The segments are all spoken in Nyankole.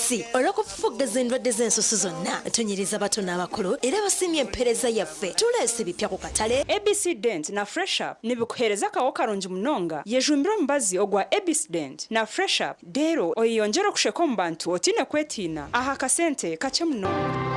ABC olw'okufufuggaza endwadde z'ensusu zonna. Tunyiriza abato n'abakulu era basiimye empeereza yaffe. Tuleese ebipya ku katale. ABC Dent na Fresh Up nibikuheereza akaho karungi munonga. Yejumbire omubazi ogwa ABC Dent na Fresh Up reero oyeyongyere okusheka omu bantu otaine kwetiina aha kasente kakye munonga.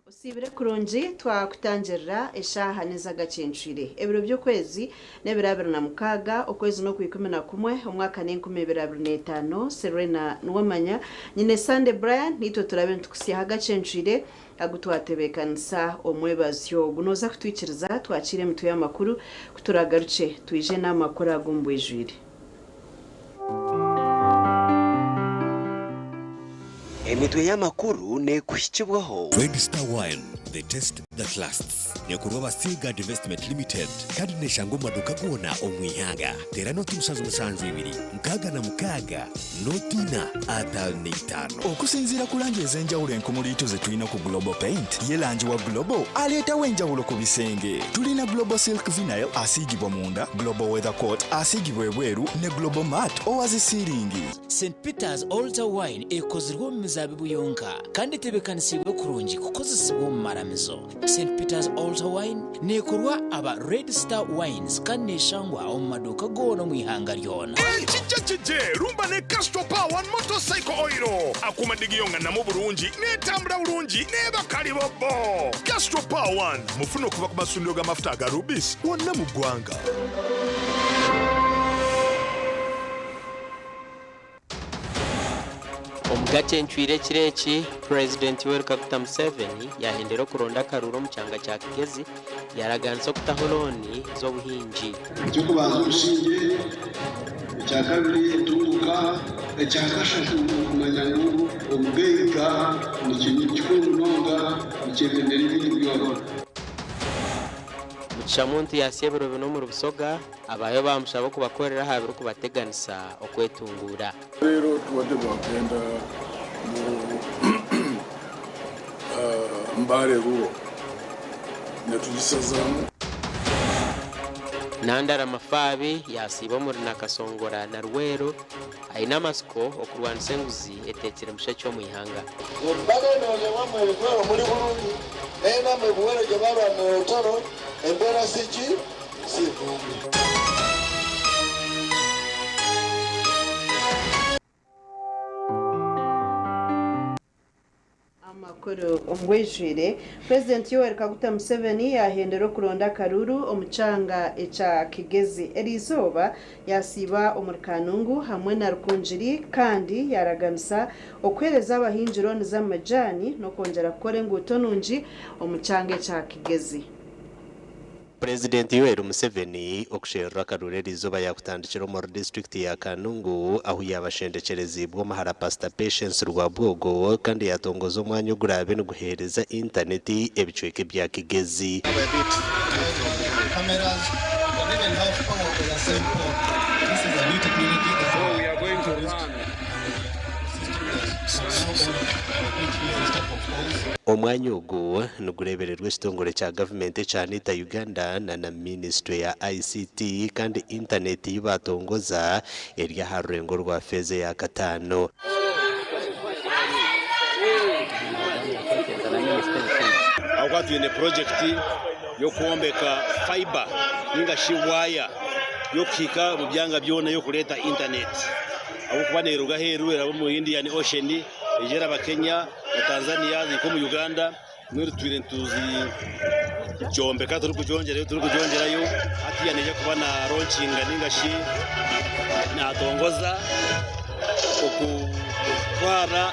Osiibire kurungi twakutangirira eshaaha n'ez'agacencwire. Ebiro by'okwezi n'ebiro 26, okwezi n'okwikumi na kumwe, omwaka n'e 2025. Serena Nuwamanya, nyine Sande Brian, naitwe turabe nitukutsyaho agacencwire agu twatebeekanisa omwebazyo ogu. Nooza kutwikiriza twakiire emitwe y'amakuru ku turagarukye twije n'amakuru ago omu bwijwire. Emitwe y'amakuru neekuhikibwaho. Red Star Wine, the taste that lasts. Neekorwa aba Seaguard Investment Limited kandi neeshangwa omu maduuka goona omu ihanga. Teera nooti 772 66 nooti 4 55. Okusinziira ku langi ez'enjawulo enkumuliitu ze tulina ku Global Paint, ye langi wa Global aleetawo enjawulo ku bisenge. Tulina Global Silk Vinyl asiigibwa munda, Global Weather Coat asiigibwa ebweru ne Global Matte owa zi siiringi. St Peter's Altar Wine ekozirwe omu mizaabibu yonka kandi etebeekanisiibwe kurungi kukozesibwa omu maramizo. St Peter's Altar Wine neekorwa aba Red Star Wines kandi neeshangwa omu maduuka goona omu ihanga ryona. Ekija kije rumba ne Castrol Power One Motorcycle Oil. Akuuma digiyo nga namu bulungi, n'etambula bulungi n'eba kalibobbo. Castrol Power One mufune okuva ku masundiro g'amafuta aga Rubis wonna mu ggwanga. Omu gacencwire ekiro eki, Purezidenti Yoweri Kaguta Museveni yahendera okuronda akaruuru omu kyanga kya Kigezi yaraganisa okutaho looni z'obuhingi. Eky'okubanza obusingye, ekyakabiri entunguka, ekyakashatu okumanya ngu obugaiga nekintu kikuru munonga nikyebembera ebindi byona. Mugisha Muntu yaatsya ebiro bina omuri Busoga, abaayo baamushaba okubakorera aha birikubateganisa okwetunguura. Leero tubadde twakugenda mu Mbale Rural netugisazaamu. Nandala Mafaabi yaasiiba omuri Nakasongola na Luweero aine amatsiko okurwanisa enguzi eteekire mushekye omu ihanga. Embaga eno ewamwe ebigwero muli bulungi naye namwe ebuwero gye balwanira olutalo embeera si ki? Si nnungi. Amakuru omu bwijwire, Purezidenti Yoweri Kaguta Museveni yaahendera okuronda akaruuru omu kyanga ekya Kigezi eriizooba yaasiiba omuri Kanungu hamwe na Rukungiri kandi yaaraganisa okuheereza abahingi looni z'amajaani n'okwongyera kukora enguuto nungi omu kyanga ekya Kigezi. Purezidenti Yoweri Museveni okusherura akaruuru eriizooba yaakutandikira omuri disiturikiti ya Kanungu ahu yaabashendekyereziibwe omuhara Pasita Patience Rwabwogo kandi yaatongoza omwanya oguraabe niguheereza intaneti ebicweka ebya Kigezi. Omwanya ogu nigureebererwa ekitongore kya gavumenti ekya NITA Uganda na minisitule ya ICT kandi intaneti ei batongoza eri aha rurengo rwa feeza eya kataano. Ahabw'okuba twine purojekiti y'okwombeka fibre ninga shi waaya y'okuhika omu byanga byona y'okureeta intaneti ahabw'okuba neeruga aheeru eraba omu Indian Ocean eija eraba Kenya na Tanzania zihika omu Uganda mbwenu tutwire nituzyombeka turikugyongyerayo turikugyongyerayo hatiiya naija kuba nalonkinga ninga shi natongoza okutwara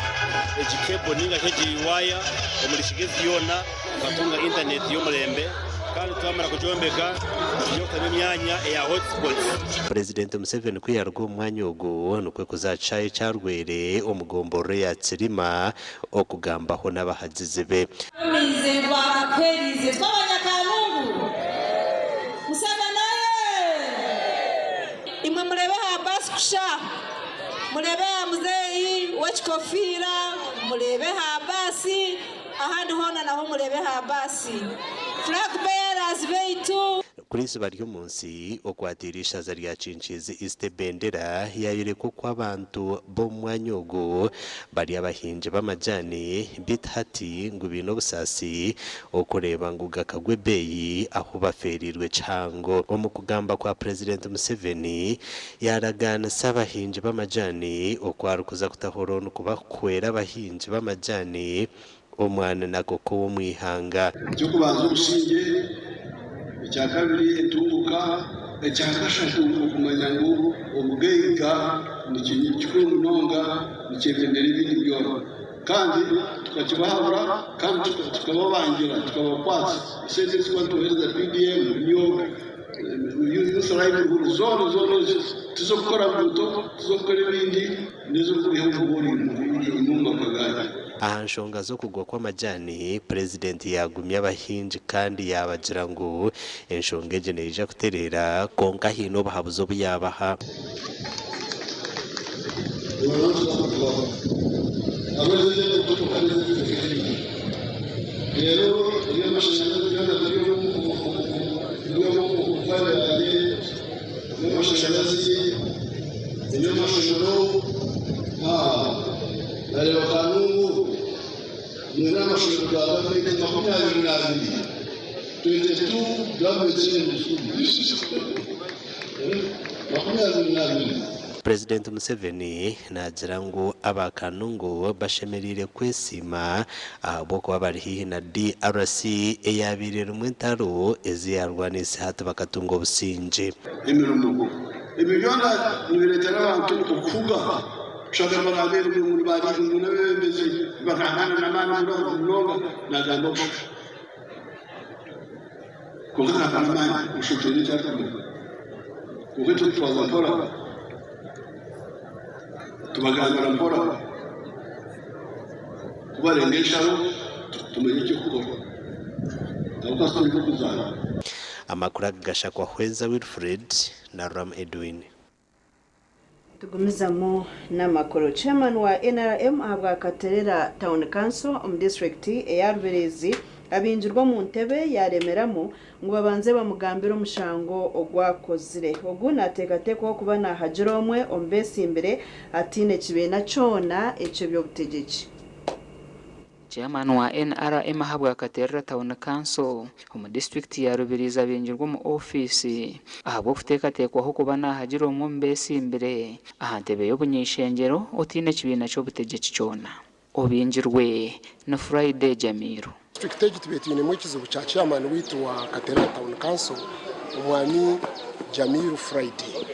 egi cable ninga shi egi waaya omuri Kigezi yoona tukatunga intaneti y'omurembe kandi twamara kugyombeka nitwija kutamu emyanya eya hotspots. Purezidenti Museveni ku yaaruga omu mwanya ogu nikwo kuza aha kishaayi ekya Rwere omu gomborora eya Kirima okugambaho n'abahagizi be. Twamiize twakakuheriize tw'abanyakanungu Museveni oyee! Imwe mureebe aha baasi kusha, mureebe aha muzeeyi w'ekikofiira, mureebe aha baasi, ahandi hoona naho mureebe aha baasi. Flag bearers baitu. Kuri eizooba ry'omunsi okwatiire eishaza rya Kinkiizi East ebendera yayoreka oku abantu b'omu mwanya ogu bari abahingi b'amajaani beitu hati ngu baine obusaasi okureeba ngu gakagwa ebeeyi ahu bafeereirwe kihango. Omu kugamba kwa Purezidenti Museveni yaragaanisa abahingi b'amajaani oku arikuza kutaho looni kubakuhwera abahingi b'amajaani omwani na koko w'omu ihanga. Eky'okubanza obusingye, ekyakabiri entunguka, ekyakashatu okumanya ngu obugaiga ni kikuru munonga nikyebembera ebindi byona kandi tukakibahabura kandi tukababangira tukabakwatsa esente ezitukuba nituheereza PDM, emyoga, Youth Livelihood zoona zoona ezo tiz'okukora nguuto, tiz'okukora ebindi n'ez'okwiha obugoori omu maka gaanyu. Aha nshonga z'okugwa kw'amajaani, Purezidenti yaagumya abahingi kandi yaabagira ngu enshonga egi neija kutereera kwonka haine obuhabuzi obu yaabaha. Nareeba Kanungu mwine amashomero ga gavumenti 22, 22 government secondary schools, 22. Purezidenti Museveni naagira ngu aba Kanungu bashemereire kwesiima ahabw'okuba bari haihi na DRC eyaabaire erimu entaro ezi yaarwaniise hati bakatunga obusingye. Emirimo. Ebyo byona nibireetera abantu okuhuga. Kushagama baabeerwe ngu ngu n'abeebembezi nibahangana n'amaani munonga, naagamba busha. Kwonka naabaha amaani, busha tihaine eki arikumanya. Kwonka itwe tutwaza mpora, tubagambira mpora, ku barenga ensharo tumanya eky'okukora. Ahabw'okuba tituri b'okuzaana. Amakuru aga gashakwa Hweza Wilfred na Ram Edwin. Tugumizamu n'amakuru. Chairman wa NRM ahabwa Katerera Town Council omu disiturikiti eya Rubirizi abingirwe omu ntebe yaremeramu ngu babanze bamugambire omushango ogu akozire. Ogu nateekateekwaho kuba nahagira omwe omu beesimbire ataine kibiina kyona eky'eby'obutegyeki. Chairman wa NRM ahabwa Katerera Town Council omu disiturikiti ya Rubirizi abingirwe omu ofiisi ahabw'okuteekateekwaho kuba naahagira omwe omu beesimbire aha ntebe y'obuny'eishengyero otaine kibiina ky'obutegyeki kyona. Obingirwe ni Friday Jamiru. Disiturikiti egi tubaire twinemu ekizibu kya chairman waitu wa Katerera Town Council omwami Jamiru Friday.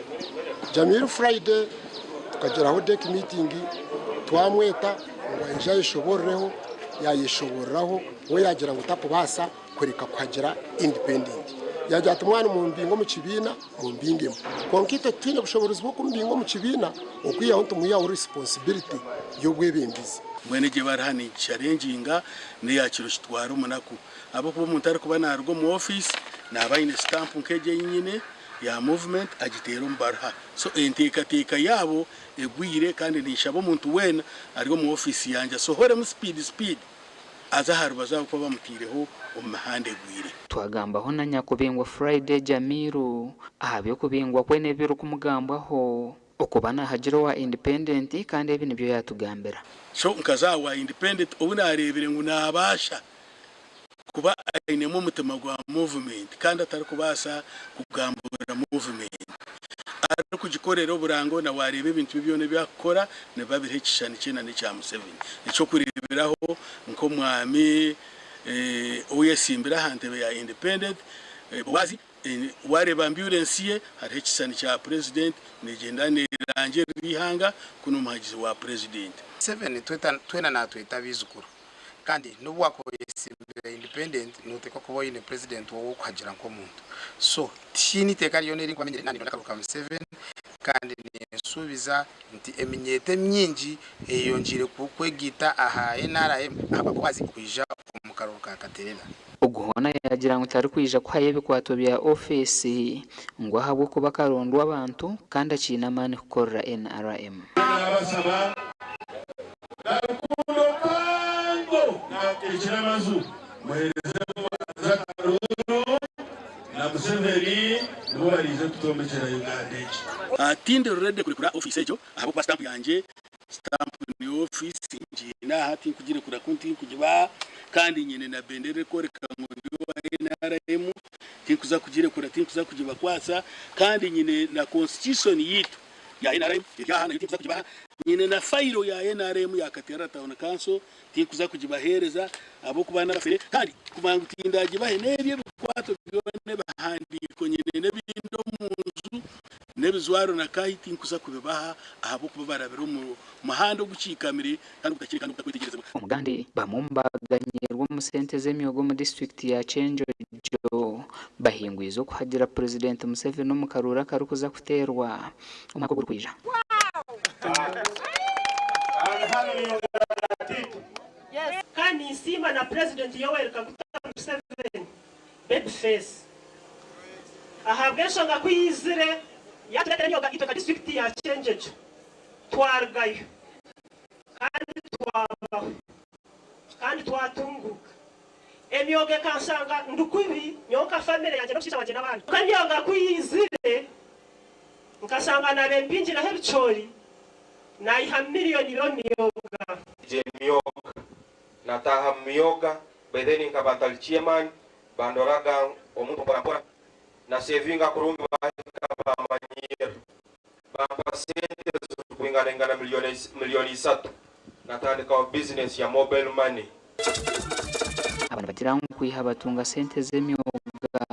Jamiru Friday tukagiraho DEC meeting twamweta ngu aije ayeshobororeho, yayeshobororaho we yagira ngu takubaasa kureka kuhagira independent. Yagira ati mwana mumbinge omu kibiina mumbingemu. Kwonka itwe titwine bushoboorozi bw'okumubinga omu kibiina okwihaho nitumwihaho responsibility y'obwebembezi. Mbwenu egyo ebaruha nigisharenginga n'eya kiro kitwara omunaku ahabw'okuba omuntu arikuba naaruga omu ofiisi Naaba aine sitampu nk'egi ei nyine ya movement agiteere omu baruha. So enteekateeka yaabo egwire kandi ninshaba omuntu weena ari omu ofiisi yangye asohoremu sipiidi sipiidi aze aha rubaju ahabw'okuba bamutaireho omu mihanda egwire. Twagambaho na nyakubingwa Friday Jamiru aha by'okubingwa kwe n'ebirikumugambwaho okuba nahagira owa Independent kandi ebi nibyo yatugambira. So nkaza aha wa Independent obu nareebire ngu nabaasha kuba ainemu omutima gwa movement kandi atarikubaasa kugamburira movement arikugikorera oburango na wareeba ebintu bye byona ebi arikukora nibiba biriho ekishushani kye na n'ekya Museveni. Eky'okureeberaho nk'omwami oyetsimbire aha ntebe ya Independent Boaz wareeba amburensi ye hariho ekishushani kya Purezidenti negyenda nerangirira eihanga ku n'omuhagizi wa Purezidenti. Museveni twena natweta abaijukuru Kandi nobu wakuba oyesimbire independent notekwa kuba oyine president owokuhagira nkomuntu. So tihaine iteeka ryona erinkuba menyire nanye nindonda akaruuru ka Museveni kandi ninsuubiza nti eminyeeto emingi eyeyongyeire kwegaita aha nrm ahabwa Boaz kwija omu karuuru ka Katerera. Ogu hoona yaagira ngu tarikwija kuhayo ebikwato bya ofiisi ngu ahabw'okuba akarondwa abantu kandi akiine amaani kukorera nrm. Naabasaba Na rukundo mpango naatekyera amaju. Muheereze Boaz akaruuru na Museveni nibo bariije kutombekyera Uganda egi. Tindi ready kurekura ofiisi egyo ahabw'okuba stamp yangye, stamp ni ofiisi ngiine aha tinkugirekura ku tinkugibaha kandi nyine na bendera erikworeka ngu ndi owa NRM tinkuza kugirekura tinkuza kugibakwatsa kandi nyine na constitution yaitu ya nrm eri aha nayo tinkuza kugibaha, nyine na fayiro ya nrm ya Katerera Town Council tinkuza kugibaheereza ahabw'okuba n'abafere kandi kumanya ngu tindagibahe n'ebyo ebikwato byona ebihandiiko nyine n'ebindi omu nju n'ebijwaro na kahi tinkuza kubibaha ahabw'okuba barabire omu muhanda ogukiikamire kandi ogutakire kandi ogutakwetegyerezibwa. Omugandi, Bamwe omu baganyirwe omu sente z'emyoga omu disiturikiti ya Kyenjojo bahingwize okuhagira Purezidenti Museveni omu karuuru akarikuza kuteerwa omwaka ogurikwija. Kandi ninsiima na Purezidenti Yoweri Kaguta Museveni, Baby Face, ahabw'enshonga ku yaizire yatureetera emyoga itwe nka disiturikiti ya Kyenjojo twarugayo kandi twabaho kandi twatunguuka. Emyoga ekanshanga ndi kubi nyowe nka famire yangye n'omushaija wangye n'abaana. Kwonka emyoga ku yaizire nkashanga naabe mpingireho ebicoori naiha miriyoni ibiri omu myoga. Gye emyoga. Nataaha mu myoga by then nkaba ntari chairman bandoraga omuntu mpora mpora na savinga kurungi bahika bamanyirra. Bampa sente zirikwinganaingana milioni isatu natandikaho bizinesi ya mobile money. Aba nibagira ngu kwiha batunga sente z'emyoga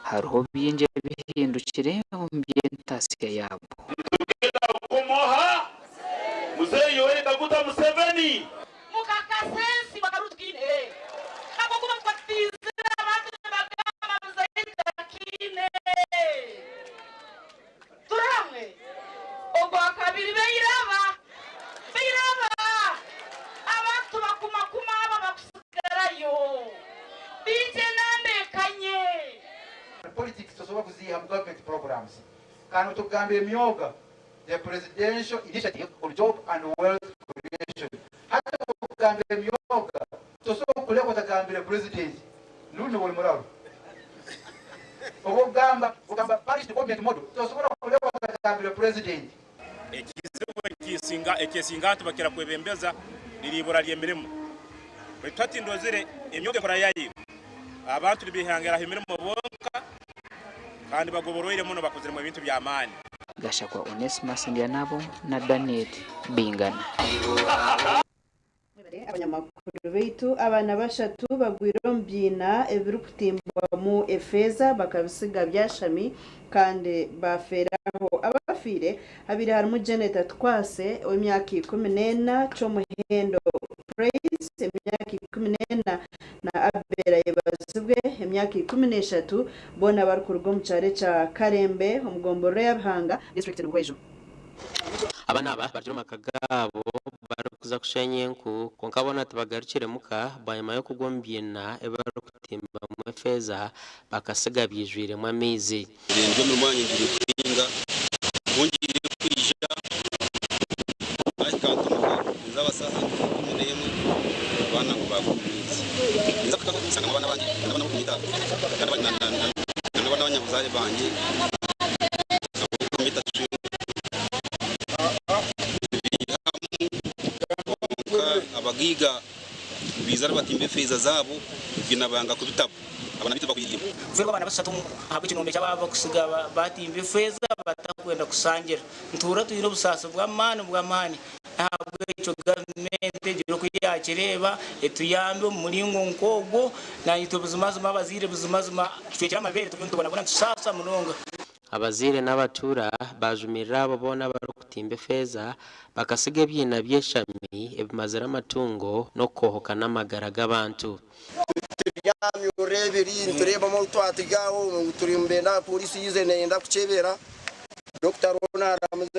hariho bingi ebihindukire omu by'entaasya yaabo. Nitugenda kukoma oha? Muzeeyi Yoweri Kaguta Museveni. Mukakasensi bakaruru tukiine ahabw'okuba twatizire abantu nibagamba muzeeyi takiine. Turi hamwe ogwakabiri beiraba beiraba abantu bakumakuma abo abakusigarayo baije enamba ekanye. Politics tosobola kuziiha mu government programs. Kano tugamba emyoga the presidential initiative on job and wealth creation. Hati okugamba emyoga tosobola kuleka otagambire president nuno buli muraro. Oba ogamba ogamba parish development model tosobola kuleka otagambire president. Ekizibu ekisinga ekyesingantu bakira kwebembeza riri ibura ly'emirimo. Baitu hati ndozire emyoga ekora yayo, abantu nibehangiraho emirimo bonka kandi bagoboroire muno bakoziremu ebintu by'amaani. Gashakwa Onesmus Ndyanabo na Daniel Bingana. Mwebare abanyamakuru baitu. Abaana bashatu bagwire omu biina ebirikutimbwamu efeeza bakabisiga byashami kandi baafeeraho. Abafiire habaire harimu Janet Atukwase ow'emyaka 14, Kyomuhendo Praise emyaka 14 na Abel Ayebazibwe emyaka 13 boona barikuruga omu kyaro ekya Karembe omu gomborora ya Bihanga, disiturikiti Buhweju. Abaana aba barugire omu maka gaabo barikushoma. kuza kushenya enku kwonka boona tibagarukire muka bwanyima y'okugwa omu biina ebi barikutimbamu efeeza bakasiga byijwiremu amaizi. Ndi emirimo yangye ngiire kuhinga, ku ngiire kwija naahika nka nzaaba saaha nka 11 abaana ngu baagwa omu maizi. Ninza kuhika nshangamu abaana abandi nabo n'ab'okunyita kandi nabo n'abanyabuzaare bangye ab'okunyita Kwonka abagaiga nibaija nibatimba efeeza zaabo binabanga kubitaba. Abaana baitu bakwiriire. Kufeerwa abaana bashatu ahabw'ekinombe ky'aba abarikusiga batimba efeeza batakwenda kushangira. Nituhurira twine obusaasi bw'amaani bw'amaani. N'ahabw'ekyo gavumenti egire oku yaakireeba etuyambe omu muringo nk'ogwo. Naitwe buzimazima abazaire buzimazima tucwekire amabeere turiyo nitubonabona nitusaasa munonga. Abazaire n'abatuura baajumirira abo boona abarikutimba efeeza bakasiga ebiina by'eshami ebimazire amatungo n'okukoohoka n'amagara g'abantu. Tubyami oreebire nitureebamu obu twaturi aho ngu turi nibenda pooriisi yaija neeyenda kukyebera. Dokita ariho naaramuza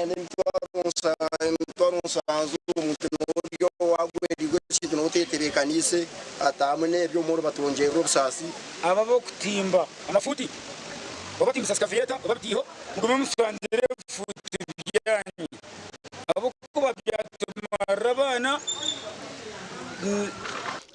emitwaro nsanju omuntu niwe ori owaagwereirwe ekintu niwe oteetebeekaniise ataamu n'ebyo mbwenu batwongyerera obusaasi. Abo ab'okutimba amafuuti, oba batimbisa sikaveeta oba bitiiho, mugume musanzire ebifuuti byanyu, ahabw'okuba byatumarira abaana.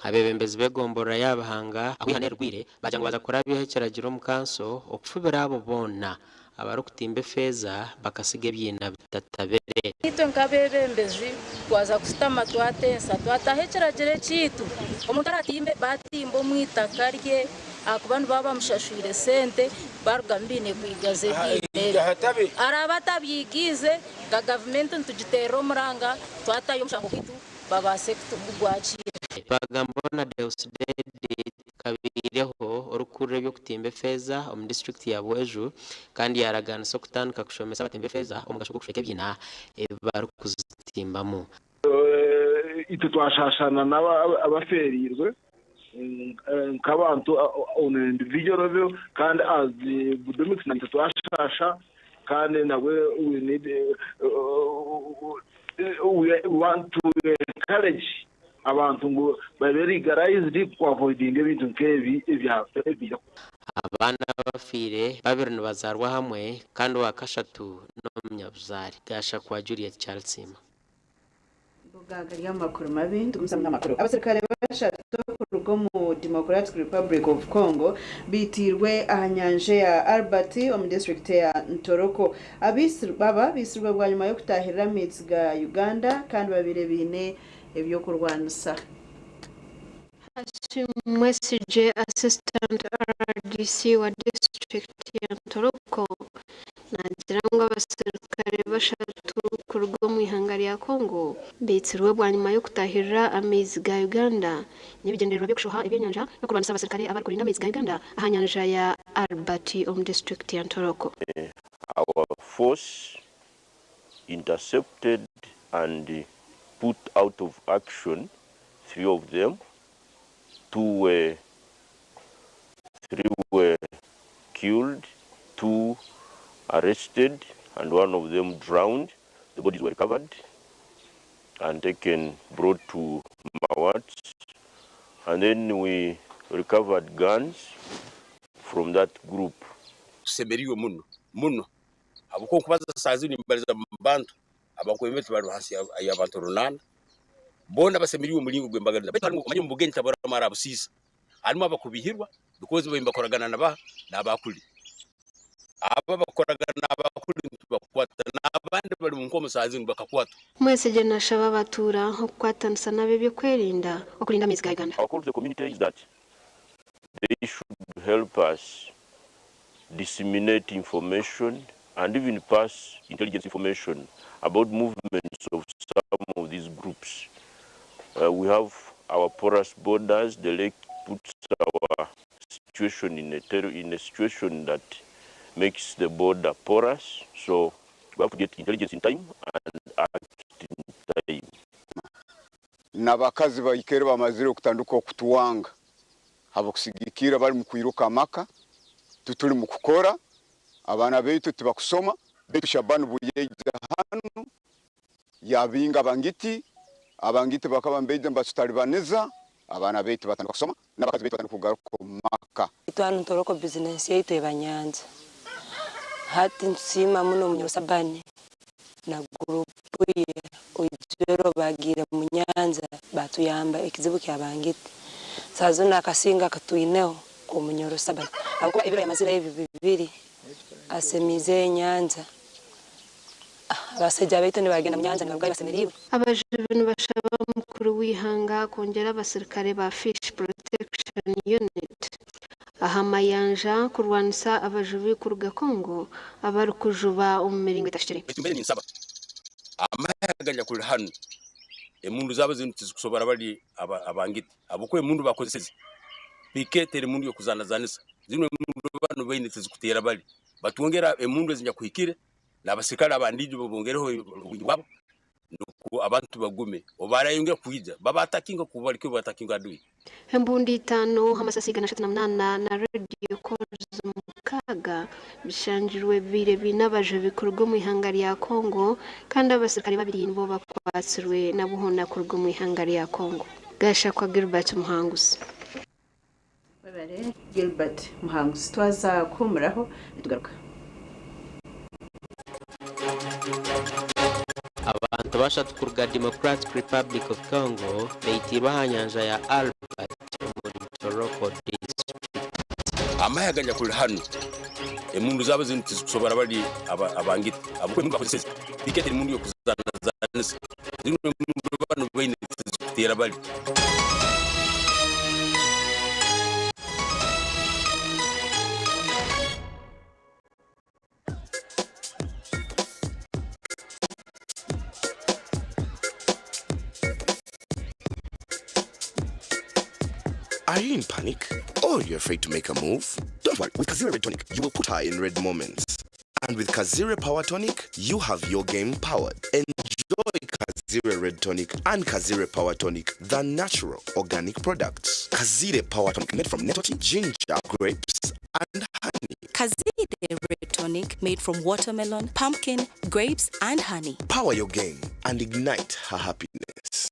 Abeebembezi b'egomborora ya Bihanga ahu eihana erigwire baagira ngu baaza kurabyaho ekiragiro omu kanso okufubira abo boona abarikutimba efeeza bakasiga ebiina bitatabire. Itwe nk'abeebembezi twaza kushutama twatensa twataho ekiragiro ekyaitu, omuntu araatimbe baatimba omu itaka rye ahakuba nibaba bamushashwire sente barugamu baine kwigaza ebiina ebi. Araabe atabyigiize nka gavumenti nitugiteerera omuranga twatayo omushango gwaitu babaase kugwakiira. Twagamba na Deusdedith Kabaireho orikukurira eby'okutimba efeeza omu disiturikiti ya Buhweju kandi yaaragaanisa okutandika kushomesa abatimba efeeza omugasho gw'okushweka ebiina ebi barikuzitimbamu. Itwe twashashana n'abafeereirwe nk'abantu on an individual level kandi as Budomix naitwe twashasha kandi nabwe we need we want to encourage abantu ngu babe legalized ku avoidinga ebintu nk'ebi ebya. Abaana abafiire babiri nibazaarwa hamwe kandi owa kashatu n'omunyabuzaare. Gashakwa Juliet Kyarisiima. Mbuga gari amakuru mabi nitugumizamu n'amakuru. Abasirikare bashatu kuruga omu Democratic Republic of Congo baitiirwe aha nyanja eya Albert omu disiturikiti eya Ntoroko. Aba baitsirwe bwanyima y'okutaahirira amaizi ga Uganda kandi babaire baine eby'okurwanisa. Hashim Mwesigye, Assistant RDC wa disiturikiti ya Ntoroko naagira ngu abaserukare bashatu kuruga omu ihanga rya Congo baitsirwe bwanyima y'okutaahirira amaizi ga Uganda n'ebigyendererwa by'okushoha ebyenyanja n'okurwanisa abaserukare abarikurinda amaizi ga Uganda aha nyanja ya Albert omu disiturikiti ya Ntoroko. Our force intercepted and put out of action 3 of them, 2 were, 3 were killed, 2 arrested and 1 of them drowned. The bodies were recovered and taken, brought to Mawat, and then we recovered guns from that group. Tusemeriirwe muno muno ahabw'okuba nkubaza saaha zinu nimbariza omu bantu abakwebembezi tibari hansi y'abantu runaana boona basemeriirwe omuringo gw'embaganiza baitu harimu omanye omu bugenyi taburamu arabusiisa harimu abakubihirwa because bo nibakoragana na baha n'abakuli abo abakoragana n'abakuli nitubakwata n'abandi bari omu nkomo saaha zinu bakakwatwa. Mwesigye nashaba abatuura okukwatanisa n'ab'ebyokwerinda okurinda amaizi ga Uganda. Our call to the community is that they should help us disseminate information and even pass intelligence information about movements of some of these groups. We have our porous borders. The lake puts our situation in a situation that makes the border porous. So we have to get intelligence in time and act in time. N'abakazi baikere bamazire okutandika okutuwanga ahabw'okusigikirra bari mu kwiruka amaka, tituri mu kukora, abaana baitu tibakusoma, baitu Shaban buyaija hanu yabinga abangiti. Abangiti bakaba nibaija nibatutalibaniza, abaana baitu batandika kusoma n'abakazi baitu batandika kugaruka omu maka. Itwe hanu Ntoroko bizinensi yaitu eba nyanja. Hati nitusiima muno Munyoro Sabani na gurupu ye oijwire bagiire mu nyanja batuyamba ekizibu kya bangiti. Saaha zinu akasinge akutwineho k'Omunyoro Sabani ahabw'okuba ebiro yamazire ebi bibiri asemiizeyo enyanja. Abasaija baitu nibagenda mu nyanja nibarugayo basemeriirwe. Abajubi nibashaba mukuru w'eihanga kwongyera abasirikare ba Fish Protection Unit aha mayanja kurwanisa abajubi kuruga Congo abarikujuba omu miringo etahikire. Baitu mbaire ninsaba amahe aganyakuli hanu emundu zabo zinu tizikusobora bali abangiti habwokuba emundu bakozeseze PK teri mundu yokuzanazanisa zinu emundu banu baine tizikuteera bali batwongere emundu ezinyakuhikire n'abasirikale abandiijo babongereho obwingi bwabo nukwo abantu bagume. Obu barayongera kwija babatakinga kuba bali batakinga adui. Embundi itaano, amasasi 138 na radio calls 6 bishangirwe bibaire biine abajubi kuruga omu ihanga rya Congo kandi abasirikare babiri nibo bakwatsirwe nabo hoona kuruga omu ihanga rya Congo. Gashakwa Gilbert Muhanguzi. Webare Gilbert Muhanguzi twaza kuhumuraho nitugaruka. Abantu bashatu kuruga Democratic Republic of Congo baitiirwe aha nyanja ya Albert omuri Ntoroko District. Amahe aganyakuli hanu emundu zabo zinu tizikusobora bali abangiti habwokuba emundu bakozeseze PK teri mundu yokuzanazanisa zinu emundu banu baine tizikutera bali. Are you in panic? Or you're afraid to make a move? Don't worry, with Kazire Red Tonic, you will put her in red moments. And with Kazire Power Tonic, you have your game powered. Enjoy Kazire Red Tonic and Kazire Power Tonic, the natural organic products. Kazire Power Tonic made from nettle tea, ginger, grapes, and honey. Kazire Red Tonic made from watermelon, pumpkin, grapes, and honey. Power your game and ignite her happiness.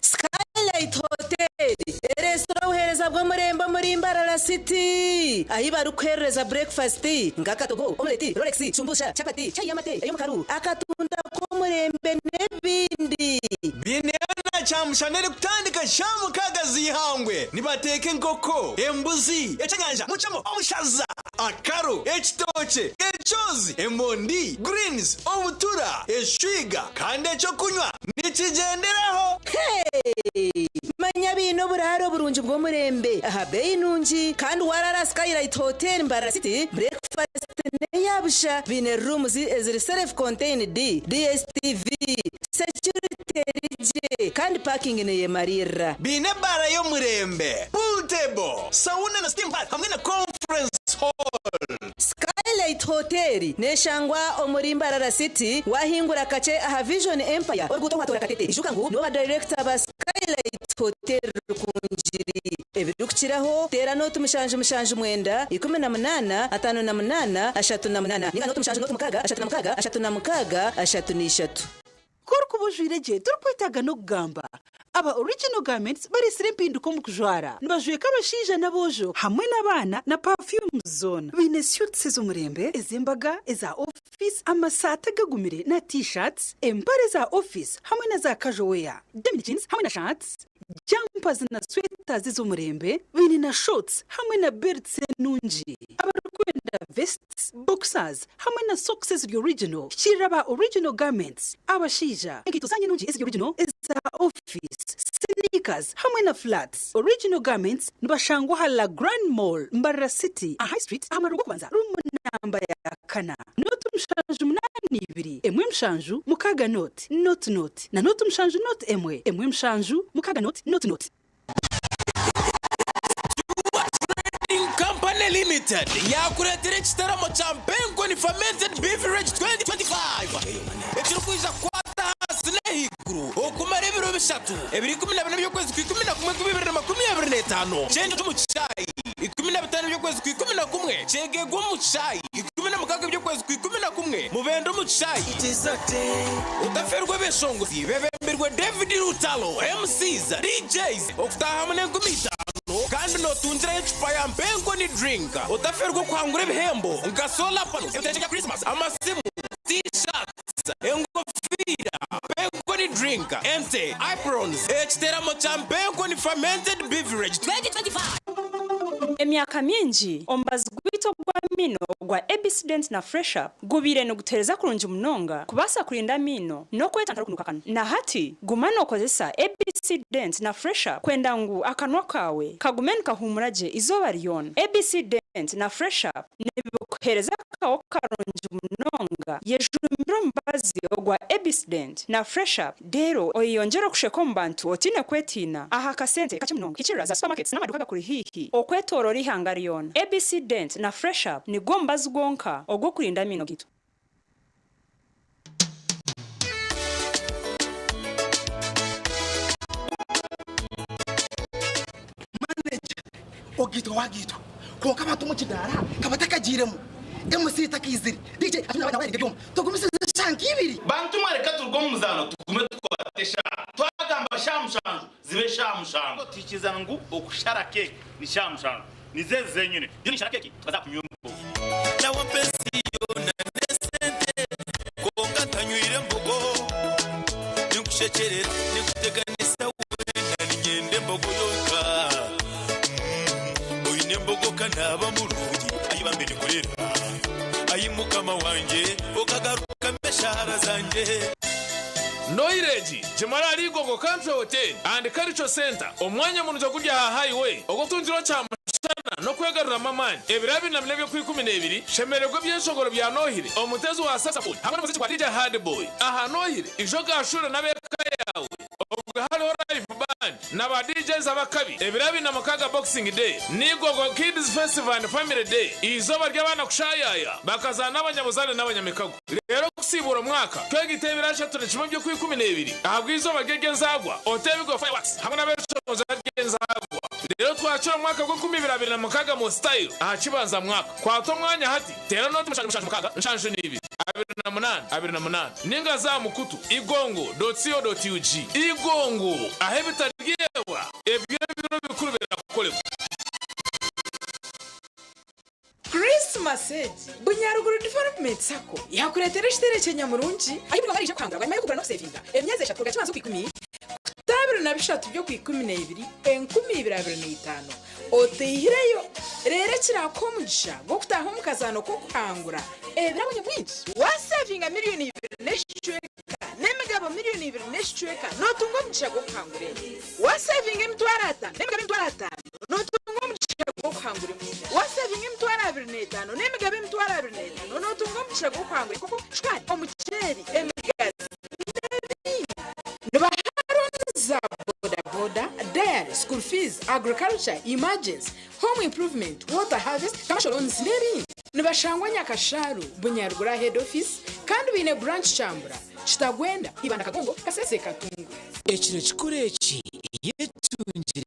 Skylight Hotel, eresitora obuheereza bw'omurembe omuri Mbarara City ahi barikuheerereza breakfast nk'akatogo, omeleti, rolex, shumbusha, chapati, chai y'amate, ey'omukaru, akatunda k'omurembe n'ebindi. Biineyo na kyamushana erikutandika shaaha 6 z'eihangwe. Nibateeka enkoko, embuzi, ekyenyanja, mucamo, obushaza, akaro, ekitookye, ekyozi, emondi, greens, obutura, eshwiga kandi eky'okunywa nikigyenderaho. Hey! Manya baine oburaaro burungi bw'omurembe aha beeyi nungi kandi waraara aha Skylight Hotel Mbarara City, breakfast n'eya busha. Baine rooms eziri self contained, DSTV, security eri gye kandi parking neyemariirira. Baine ebaara y'omurembe, pool table, sauna na steam bath hamwe na conference hall. Skylight Hotel neshangwa omuri Mbarara City wahingura kakye aha Vision Empire oruguuto Rwatoora Katete. Ijuka ngu nibo ba dayirekita ba Skylight Hotel Rukungiri. Ebirikukiraho teera nooti mushanju mushanju mwenda, 18, 58, 38 ninga nooti mushanju nooti mukaaga, 36, 36, 33. Ku orikuba ojwaire gye torikwetaaga n'okugamba. Aba Original Garments bareetsire empinduka omu kujwara. Nibajweka abashaija n'aboojo hamwe n'abaana na perfumes zoona. Baine suits ez'omurembe, ez'embaga, eza ofiisi, amasaati agagumire na T-shirts, empare za ofiisi hamwe na za casual wear, denim jeans hamwe na shirts, jumpers na sweaters ez'omurembe. Baine na shorts hamwe na belts enungi. Abarikwenda vests, boxers hamwe na socks eziri original. Hikiirira aba Original Garments, abashaija, enkaito zaanyu enungi eziri original, eza ofiisi, sneakers hamwe na flats. Original Garments nibashangwa aha La Grand Mall, Mbarara City, aha High Street, aha mwariro gw'okubanza, ruumu namba ya kana. Nooti 7 8 1 7 6 nooti nooti nooti na nooti 7 nooti 1 1 7 6 nooti nooti nooti. Trading Company Limited yaakureetera ekitaramo kya Mpenkoni Fermented Beverage 2025 ekirikwija kukwata ahansi n'ahaiguru okumara ebiro bishatu, ebiro 14 by'okwezi kwa 11 2025, Kyenjojo omu kishaayi, 15 by'okwezi kwa 11, Kyegegwa omu kishaayi, 16 by'okwezi kwa 11, Mubende omu kishaayi. Otaferwa ebeshongozi bebe. Ayebembirwe David Lutalo, MCs, DJs, okutaahamu n'enkumi itaano kandi nootungirayo ecupa ya Mpenkoni Drink. Otaferwa okuhangura ebihembo nka solar panels, ebiteekye bya Christmas, amasimu, T-shirts, engofiira, Mpenkoni Drink, ente, aprons, ekiteramo kya Mpenkoni Fermented Beverage 2025. Emyaka mingi, omubazi gwaitu ogw'amaino ogwa ABC Dent na Fresh Up gubaire nigutuheereza kurungi munonga kubaasa kurinda amaino n'okwetantara okunuuka akanwa. Na hati, guma nookozesa ABC Dent na Fresh Up kwenda ngu akanwa kaawe kagume nikahuumura gye eizooba ryona. ABC Dent na Fresh Up nibikuheereza akaho karungi munonga. Yejumbire omubazi ogwa ABC Dent na Fresh Up reero oyeyongyere okusheka omu bantu otaine kwetiina aha kasente kakye munonga. Hikirira za supermarkets n'amaduuka agakuri haihi okwetooroora eihanga ryona. ABC Dent na Fresh Up nigwo mubazi gwonka ogw'okurinda amaino gaitu. Manager ogaitwa wagaitwa kwonka abantu omu kidaara kabatakagiiremu MC takaizire DJ ati nawe nawe ebyoma tugumisirize eshaaha nka ibiri. Bantu mwe reka turuge omu muzaano tugume tukwate eshaaha. Twagamba shaaha mushanju zibe eshaaha mushanju. Twikiriza ngu okushara keeki ni shaaha mushanju. Nizo ezi zenyine. Nyowe ninshara keeki tukaza kunywa embogo. Nawampa ensi yoona n'esente, kwonka ntanywire mbogo. Ninkushekyerera, ninkuteganisa weena, niinyenda embogo yonka. Mm, oine embogo ka naaba murungi, ai bambi ninkurera. Ai Mukama wangye, okagarukamu eshaara zangye. Noiregi, gimara ahari Igogo Country Hotel and Cultural Centre, omwanya murungi oguri aha highway ogw'okutungirwa kyamushana n'okwegaruramu amaani. Ebiro 24 eby'Okwikumineebiri, shemererwa ebyeshongoro bya Nohire, omutezi wa saxophone hamwe n'omuziki gwa DJ Hardboy. Aha Nohire, ija ogaashure n'ab'eka yaawe obwe hariho live band na ba DJs ab'akabi. Ebiro 26 Boxing Day, ni Igogo Kids Festival and Family Day, eizooba ry'abaana kushaayaaya bakazaana n'abanyabuzaare n'abanyamikago. Reero okusiibuura omwaka, twegite ebiro 31 by'Okwikumineebiri ahabw'eizooba rye ry'enzaarwa, oteebigwe fireworks hamwe n'abeeshongozi ry'enzaarwa. Reero twakire omwaka gw'enkumi ibiri abiri na mukaaga mu style aha kibanza mwaka. Kwata omwanya hati, teera nooti mushanju mushanju mukaaga nshanju n'ibiri 28 28 ninga za aha mukutu igongo dot co dot ug. Igongo, ahu ebitaryebwa eby'ebiro bikuru birakukorerwa. Krisimasi egi, Bunyaruguru Development Sacco yakureetera ekiteere ky'enyamurungi ahi buri omwe araija kuhangura bwanyima y'okugura n'okusevinga emyezi eshatu kuruga Kibanza Okwikumi kuta 23 by'Okwikumineibiri 2025 otaihireyo reero ekiraakuha omugisha gw'okutaaha omu kazaano k'okuhangura ebirabo nyamwingi. Waasevinga miriyoni ibiri n'ekicweka n'emigabo miriyoni ibiri n'ekicweka nootunga omugisha gw'okuhangura ente. Waasevinga emitwaro ataano n'emigabo emitwaro ataano nootunga omugisha gw'okuhangura embuzi. Waasevinga emitwaro abiri n'etaano n'emigabo emitwaro abiri n'etaano nootunga omugisha gw'okuhangura enkoko, shukaari, omuceeri, emigazi n'ebindi. Nibaha looni za bodaboda, dairy, school fees, agriculture, emergency, home improvement, water harvest, commercial loans n'ebindi. Nibashangwa Nyakashaaru, Bunyaruguru aha head office kandi baine branch Kyambura, Kitagwenda, Ibanda Kagongo, Kasese, Katunguru. Ekiro kikuru eki yetungire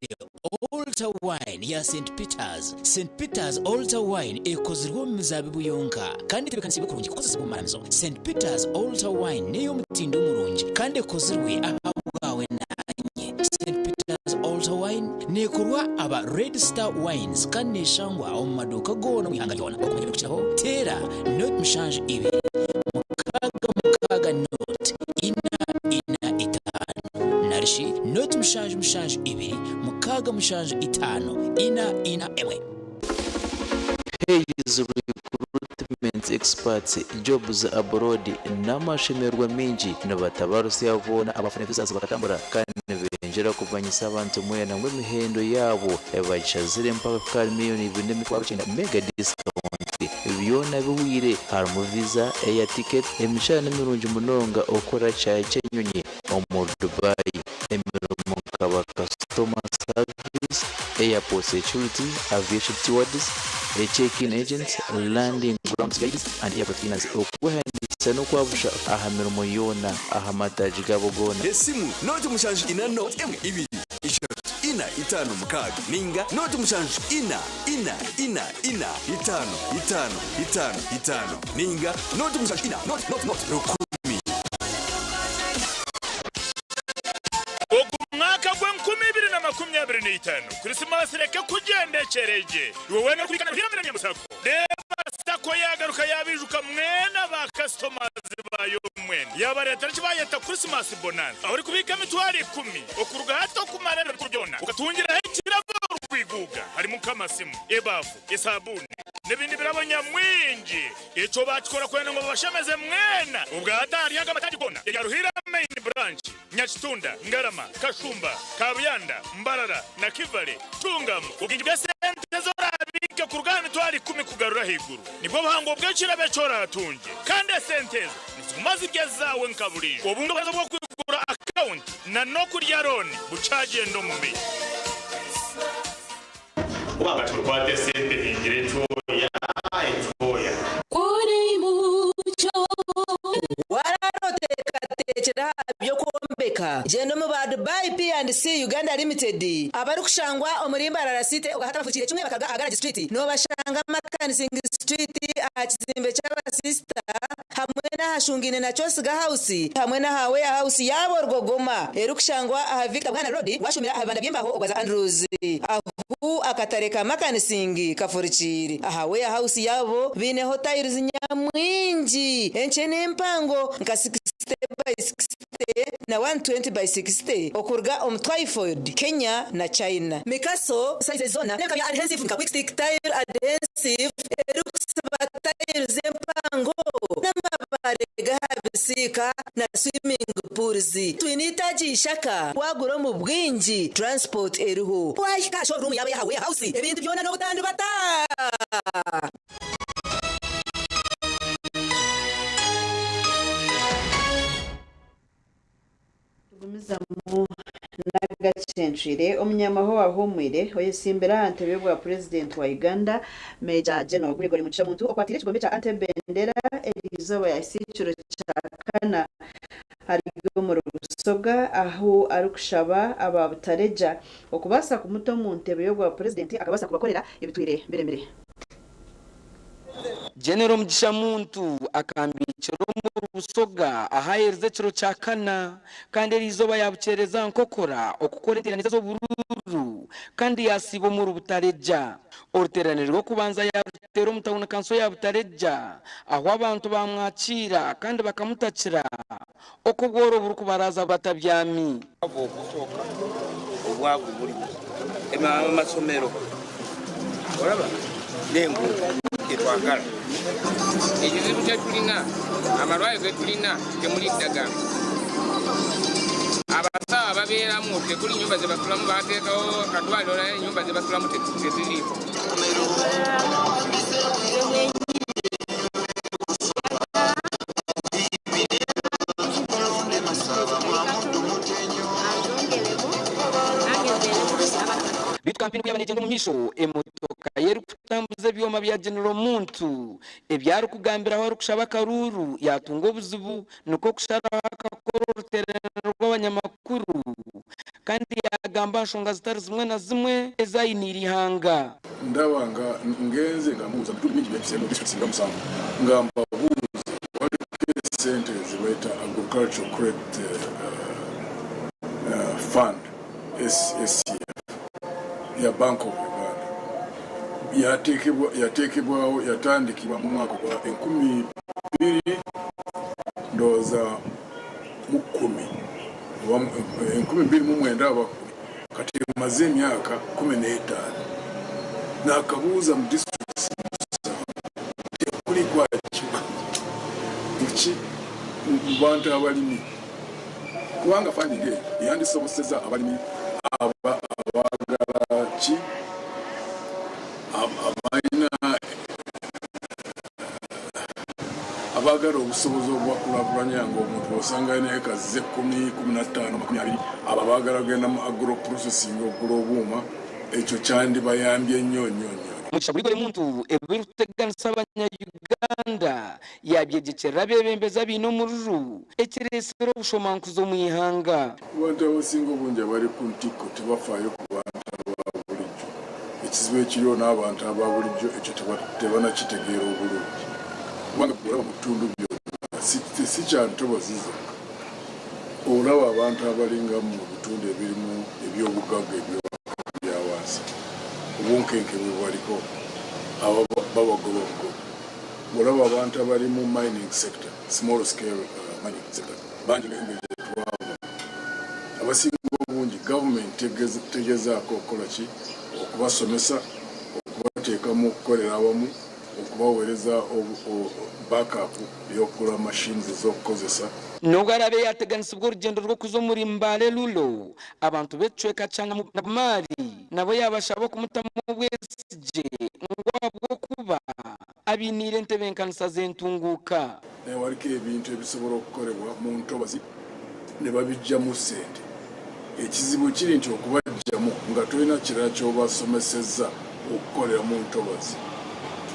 Altar Wine ya St Peters. St Peters Altar Wine ekozirwe omu mizaabibu yonka kandi etebeekanisiibwe kurungi kukozesibwa omu maramizo. St Peters Altar Wine n'ey'omutindo murungi kandi ekozirwe ahabwawe naanye. St Peters Altar Wine neekorwa aba Red Star Wines kandi neeshangwa omu maduuka goona omu ihanga ryona. Okumanya ebirikukiraho, teera nought mushanju ibiri mukaaga mukaaga nought ina ina itaano narishi nought mushanju mushanju ibiri mukaaga mushanju itaano ina ina emwe. Hays Recruitment Experts Jobs Abroad n'amashemererwa maingi nibatabarusya boona abafuna visas bakatambura kandi nibengyera kumanyisa abantu mwena ngu emihendo yaabo bagishazire mpaka kuhika ahari miriyoni ibiri n'emitwaro kyenda mega discount byona bihweire harimu visa, air ticket, emishara nimirungi munonga okukora kyayi ky'enyonyi omu Dubai, emirimo nka ba customer service, airport security, aviation stewards, check-in agents, landing grounds guides and airport cleaners. Okwehandiikisa n'okwabusha aha mirimo yoona aha mataagi gaabo goona. Esimu, nooti mushanju ina nooti emwe ibiri ishatu ina itaano mukaaga ninga nooti mushanju ina ina ina ina itaano itaano itaano itaano ninga nooti mushanju ina nooti nooti nooti rukumi. 2025, Krisimasi reke kugyendekyere gye. Iwe weena orikubiika na Ruhiira Millennium Sacco, reeba Sacco yaagaruka yaabaijuka mwena ba kasitomazi baayo mwena. Yaabareetera eki baayeta Krisimasi Bonanza, ahu orikubiika 100,000 okuruga hati okumara ebiro bikuru byona, okatungiraho ekirabo orikuiguuga harimu nk'amasimu, ebaafu, esaabuuni n'ebindi birabo nyamwingi. Ekyo baakikora kwenda ngu babashemeze mwena. Obwo hati ahari aga mataagi goona erya Ruhiira Main Branch, Nyakitunda, Ngarama, Kashumba, Kabuyanda, Mbarara na Kivale, tungamu obwingi bw'esente ezi oraabiike kuruga aha 100,000 kugarura ahaiguru. Nibwo buhango bw'ekirabo eki oraatungye. Kandi esente ezo niziguma ziri ezaawe nka buriijo. Obundi obuheereza bw'okwigura akawunti na n'okurya looni bukyagyenda omu maisho. Kubanga turikwata esente hingire ekyoya ekyoya. Waraaroteekateekyera aha by'okwombeka? Gyenda omu ba Dubai P&C Uganda Limited abarikushangwa omuri Mbarara City okahati abafukiire kimwe bakaruga aha Garage Street noobashanga Makansing Street aha kizimbe ky'abasisita hamwe n'ahashungaine na Kyosiga House hamwe n'aha Warehouse yaabo Rwogoma erikushangwa aha Victor Bwana Road washumira aha bibanda by'embaho ogwaza Andrews ahu akatare ka Makansing kafurikiire. Aha Warehouse yaabo baineho tiles nyamwingi enkye n'empango nka 60 by 60 na 120 by 60 okuruga omu Twyford, Kenya na China. Mikaso sizes zoona n'ebika bya adhesive nka Quick Stick Tile Adhesive erikusiba tiles empango n'amabaare g'aha bisiika na swimming pools. Twine eitaagi ishaka, wagura omu bwingi transport eriho. Wahika aha showroom yaabo ey'aha warehouse ebintu byona n'obutandibata. Tugumizamu n'agacencwire, omunyamahwa owahumwire oyesimbire aha ntebe y'obwa purezidenti wa Uganda, Major General Gregory Mugisha Muntu okwatiire ekigombe kya Ante Bendera eriizooba yahitsya ekiro kya kana ari omuri Busoga ahu arikushaba aba Butaleja okubaasa kumuta omu ntebe y'obwa purezidenti akabaasa kubakorera ebitwire biremire. Genero Mugisha Muntu akambiikira omuri Busoga ahu ayerize ekiro kya kana kandi eriizooba yaabukyereza nkokora okukora enteerane ze z'oburuuru kandi yaasiiba omuri Butaleja. Oruteerane rw'okubanza yaaruteera omu tauni kanso ya Butaleja ahu abantu baamwakiira kandi bakamutakira oku obworo burikubaraaza batabyami. Ogusooka obwavu buriho, amasomero oraba n'enguuto tetwagala. Ekizibu kyetulina, amalwaliro getulina temuli ddagala. Abasawo ababeeramu tekuli nyumba zebasulamu, bateekawo akadwaliro naye enyumba zebasulamu teziriiko. Beitu kampeyini ku yaaba neegyenda omu maisho, emotoka ye erikutambuza ebyoma bya General Muntu ebi arikugambiraho arikushaba akaruuru yaatunga obuzibu nikwo kusharaho akakora oruteerane rw'abanyamakuru kandi yaagamba aha nshonga zitari zimwe na zimwe ezi ainiire eihanga. Ndaba nga ngenze nga mbuuza mu bitundu bingi byempiseemu mu districts nga musanvu nga mbabuuza waliko esente zebayita agricultural credit fund SCF ya Bank of Uganda yatekebwaho yatandikibwa mu mwaka gwa 2000 ndowooza mu kumi oba 2009 oba kumi kati emaze emyaka 15 nakabuuza mu districts musanvu tekuli kwakimanyi ki mu bantu abalimi kubanga funding eyo yandisoboseza abalimi abaagala ki abalina abaagala obusobozi obubakulakulanya nga omuntu osanga alina ekazi z'ekkumi, 15, 20 abo abaagala kugenda mu agro processing okugula obuuma ekyo kyandibayambye nnyo nnyo nnyo. Mugisha Gregory Muntu ebirikuteganisa abanya-Uganda yaabyegyekyerera abeebembezi abaine omururu ekireetsire obushomankuzi omu ihanga. Abantu abasinga obungi abari ku ntikko tibafaayo ku bantu aba burijjo. Ekizibu ekiriho n'abantu aba burijjo ekyo tebanakitegeera obulungi. Kubanga bw'oraba mu bitundu byona, si kya ntobazi zonka, oraba abantu abaringa mu bitundu ebirimu eby'obugagga eby'omu. Obunkenke bwe bwaliko aba babagoba bugobi. Bw'olaba abantu abali mu mining sector, small scale mining sector bangi engeri gye twava, abasinga obungi gavumenti tegezaako okukola ki? Okubasomesa, okubateekamu okukolera awamu, okubaweereza backup ey'okugula machines ez'okukozesa. N'obu araabe yaateganisibwa orugyendo rw'okuza omuri Mbale Lulo, abantu b'ekicweka kya Nabumali nabo yaabashaba okumutamu obwesigye ngu ahabw'okuba abainiire entebeekanisa z'entunguuka. Naye waliko ebintu ebisobola okukolebwa mu ntobazi ne babiggyamu ssente. Ekizibu kiri nti okubaggyamu nga tolina kirala ky'obasomesezza okukolera mu ntobazi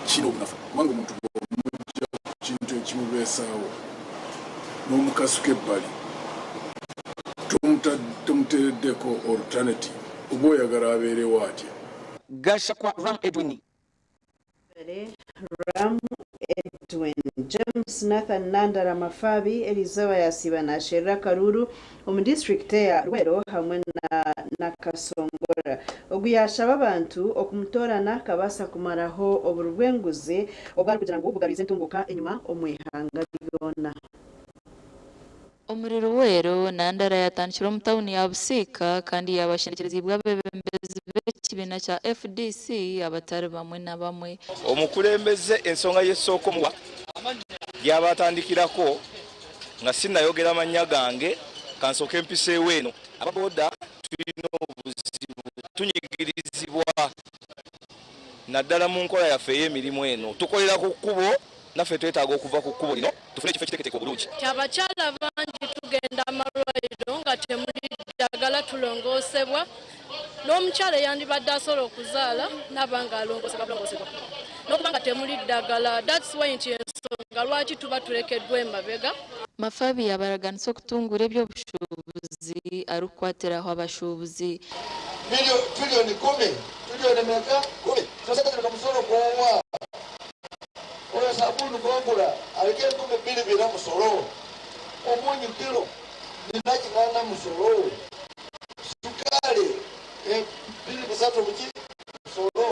kirina obunafu kubanga omuntu bw'omuggya ku kintu ekimubeesaawo n'omukasuka ebbali tomuteereddeko alternative oba oyagala abeerewo atya? Gashakwa Ram Edwin. Ram Edwin. James Nathan Nandala Mafabi eriizooba yasiiba nasherura akaruuru omu disiturikiti eya Luweero hamwe na Nakasongola. Ogu yashaba abantu okumutoorana akabaasa kumaraho oburi bw'enguzi obu arikugira ngu bugarwize entunguuka enyima omu ihanga ryona. Omuri Luweero, Nandala yatandikire omu tauni ya Busiika kandi yaabashendekyerezibwa abeebembezi b'ekibiina kya FDC abatari bamwe na bamwe. Omukulembeze ensonga y'esooka omuwa gy'aba atandikirako nga sinnayogera mannya gange kansooke mpiseewo eno. Aba boda tulina obuzibu, tunyigirizibwa naddala mu nkola yaffe ey'emirimu eno. Tukolera ku kkubo naffe twetaaga okuva ku kkubo lino tufune ekifo ekiteeketeeke obulungi. Nti abakyala bangi tugenda amalwaliro nga temuli ddagala tulongoosebwa n'omukyala eyandibadde asobola okuzaala naaba nga alongoosebwa bulongoosebwa n'okuba nga temuli ddagala that's why nti ensonga lwaki tuba tulekeddwa emabega. Mafabi yaabaraganisa okutunguura eby'obushuubuzi arikukwatiraho abashuubuzi. Trillioni 10, trillioni meka? 10. Zino sente zino musolo gwowa. Oyo sabuni gwogula aliko 2000 musolo. Omunyu kilo nina 8 musolo. Sukali 2 3 buki musolo.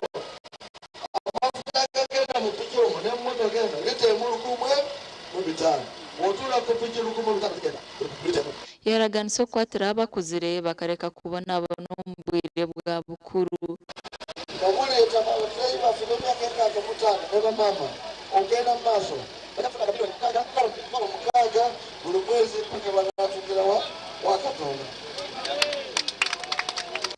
Amafuta agagenda mu piki omwo ne mmotoka eno lita emu 1500. Bw'otuula ku piki 1500 zigenda lita emu. Yaaraganisa okukwatiraho abakuzire bakareka kubonabona omu bwire bwa bukuru. Nga buleeta babatuuze baffe b'emyaka 65 ne bamaama okugenda mu maaso bajja kufuna milioni 6 6 buli mwezi paka banaatuukira wa wa Katonda.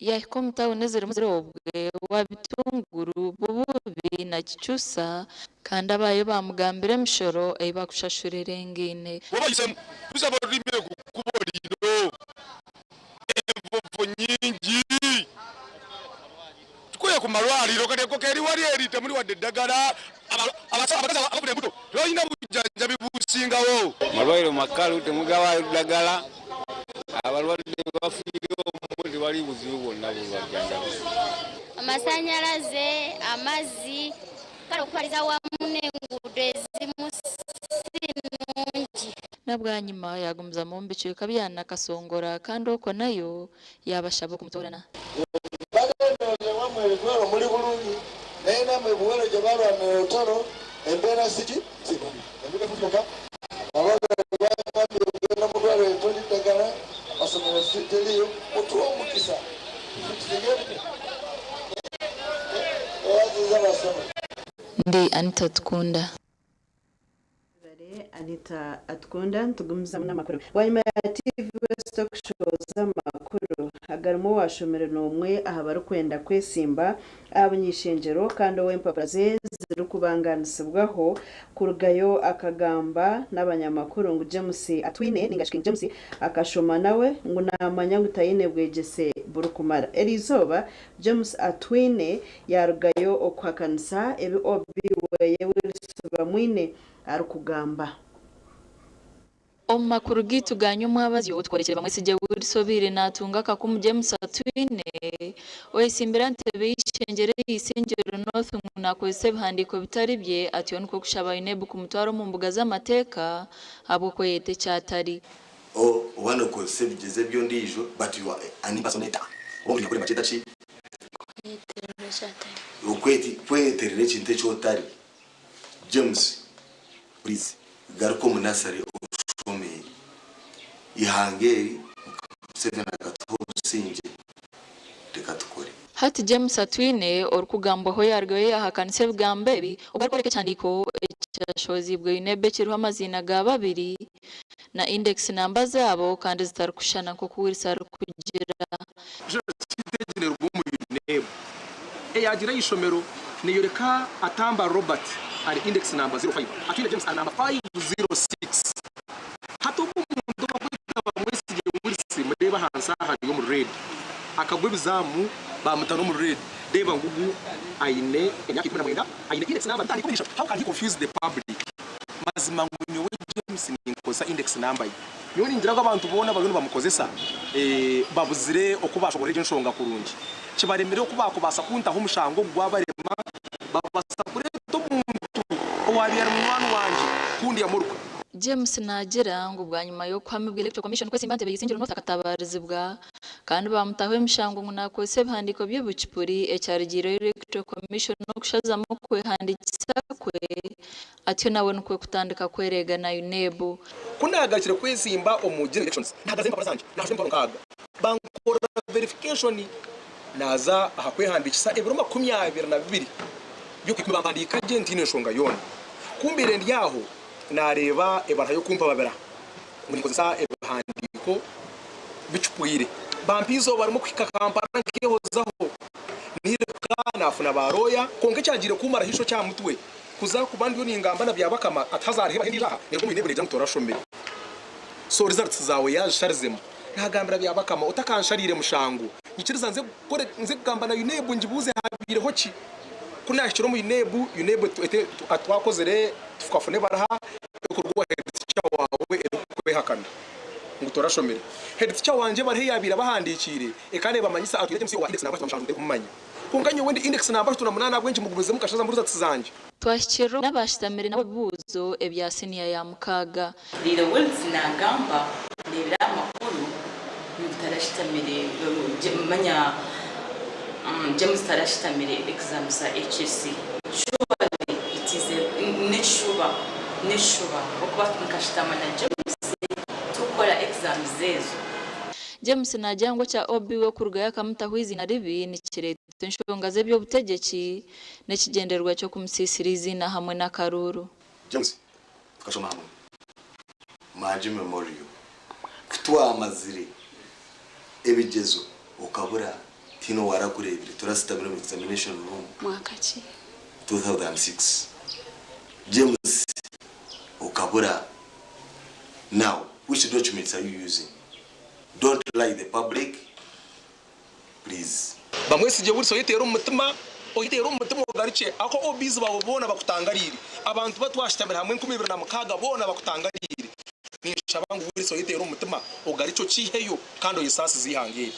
Yaahika omu tauni ezirimu Zirobwe, Wabitunguru, Bububi na Kikyusa kandi abaayo baamugambira emishoro ei bakushashura erengaine. Bw'oba oyiseemu, tusaba otulimire ku kkubo lino. Enfuufu nnyingi. Tukuye ku malwaliro kati ekkoka eri wali eri temuli wadde eddagala. Abasawo abakazi abafuna embuto tebalina bujjanjabi busingawo. Amalwaliro makalu temugawaayo ddagala, abalwadde bafiire omwo tewali buzibu bwonna bubajjanjaba. Amasannyalaze, amazzi, kale okutwaliza awamu n'enguudo ezimu si nnungi. Na bwanyima yaagumizamu omu bicweka bya Nakasongola kandi okwo nayo yaabashaba okumutoorana. Mbadde ndowooza ewammwe e Luweero muli bulungi naye nammwe Buwero gye balwanira olutalo embeera si ki? Si mbi. Abalwadde bagambye ogenda mu ddwaliro toli ddagala, amasomero teriiyo, mutuwe omukisa tusigende. Eyaziza basoma. Ndi Anita Tukunda. Anita Atukunda nitugumizamu n'amakuru. Bwanyima ya TV West okushohoza amakuru agarimu owashomire n'omwe aha barikwenda kwesimba aha bunyishengyero kandi ow'empapura ze zirikubanganisibwaho kurugayo akagamba n'abanyamakuru ngu James Atwine ninga King James akashoma nawe ngu naamanya ngu tayine bwegyese burikumara. Eriizooba James Atwine yarugayo okuhakanisa ebi OB weye Wilson Bamwine arikugamba. Omu makuru gaitu ga nyomwabazyo tworekire Bamwesigye Wilson obaire naatunga akakumu James Atwine oyesimbira ntebe y'eishengyero ey'Ishengyero North ngu naakozesa ebihandiiko bitari bye atyo nikwo kushaba UNEB kumutwara omu mbuga z'amateeka ahabw'okweyeta eki atari. Oba nookozesa ebigyeze eby'ondiijo but you are an impersonator. Oba omuntu yakurema kyeta ki? Okweyeterera eki atari. Okweyeterera ekintu eki otari. James please garuka omu nursery oshome. Eihanga eri Museveni akatuha obusingye reka tukore. Hati James Atwine orikugambwaho yaarugayo yaahakanisa ebigambo ebi obwo arikworeka ekihandiiko ekyashohoziibwe UNEB ekiriho amaziina ga babiri na index namba zaabo kandi zitarikushushana nk'oku Wilson arikugira. Kiteegyererwa omu UNEB eyaagira aha ishomero neeyoreka Atamba Robert ari index namba 05, Atwine James ari namba 506. Hati ogu omuntu ou barikweta Bamwesigye Wilson mureebe ahansi aha ari omu red, akagwa ebizaamu baamuta n'omu red. Reeba ngugu aine emyaka 19, aine index namba 513. How can he confuse the public? Mazima ngu nyowe James ninkozesa index number ye. Nyowe ningira ngu abantu boona abariyo nibamukozesa babuzire oku baashoboorora egyo nshonga kurungi. Kibaremire oku baakubaasa kuntaho omushango ogu gwabarema, babaasa kureeta omuntu owaabaire ari munywani wangye kundyamu orukwe. James naagira ngu bwanyima y'okuhamibwa Electoral Commission kwesimba aha ntebe y'eishengyero North akatabarizibwa kandi baamutaho emishango ngu naakozesa ebihandiiko by'obucupuri ekyarugiireho Electoral Commission okushazamu okwehandiikisa kwe Atyo nawe nikwo kutandika kwereega na UNEB. Ku naagarukire kwezimba omu General Elections, naagaruza empapura zangye, naashashura emitwaro 60. Bankorera verification, naaza aha kwehandiikisa ebiro 22 by'okwikumi bampandiika gye ntaine nshonga yoona. Ku mbaire ndi aho, naareeba ebaruha y'okumpababira ngu ninkozesa ebihandiiko bicupwire. Bampa eizooba rimwe kuhika Kampala nkeehozaho. Nairuka naafuna baarooya, kwonka ekyagiire kummaraho eishokye aha mutwe, Kuza kuba ndiyo ningamba na Byabakama ati haza hariho endiijo aha neruga omu Uneb negira ngu torashomire so results zaawe yazisharizemu. Nagambira Byabakama otakanshariire mushango nyikiriza nze kukore nze kugamba na UNEB ngibuuze habaireho ki. Ku nahikire omu UNEB, UNEB twakozire tukafuna ebaruha erikuruga owa head teacher waawe erikukwehakana ngu torashomire. Head teacher wangye ebaruha eyabaire abahandikiire ekaba nebamanyisa atwire MC owa index namba 37 terikumumanya. Kwonka nyowe ndi index namba 38 ahabw'enki mugumizemu mukashaza mburizatsi zangye? Twahikirira n'abaashitamire nabo ebibuuzo ebya siniya ya mukaaga. Reero Wills naagamba neebire amakuru ngu tarashitamire manya James tarashitamire exams za HSC. Surely it is a n'ekishuba n'ekishuba okuba nkashitama na James tukukora exams ezo. James naagira ngu ekya OB we kurugayo akamutaho eiziina ribi nikireetwa enshonga z'eby'obutegyeki n'ekigyendererwa ky'okumusiisira eiziina hamwe n'akaruuru. James, Tukashoma hamwe Manji Memorial. Ku twamazire ebigyezo okabura tihaine owarakureebire turasitamire omu examination room. Mwaka ki? 2006. James, Okabura now which documents are you using? Don't lie the public please. Bamwesigye buri oyeteere omu mutima, oyeteere omu mutima ogarukye aho OBs baawe boona bakutangariire. Abantu batwashitamire hamwe 2006 boona bakutangariire. Ninshaba ngu buri oyeteere omu mutima ogarukye okiiheyo kandi oyesaasize eihanga eri.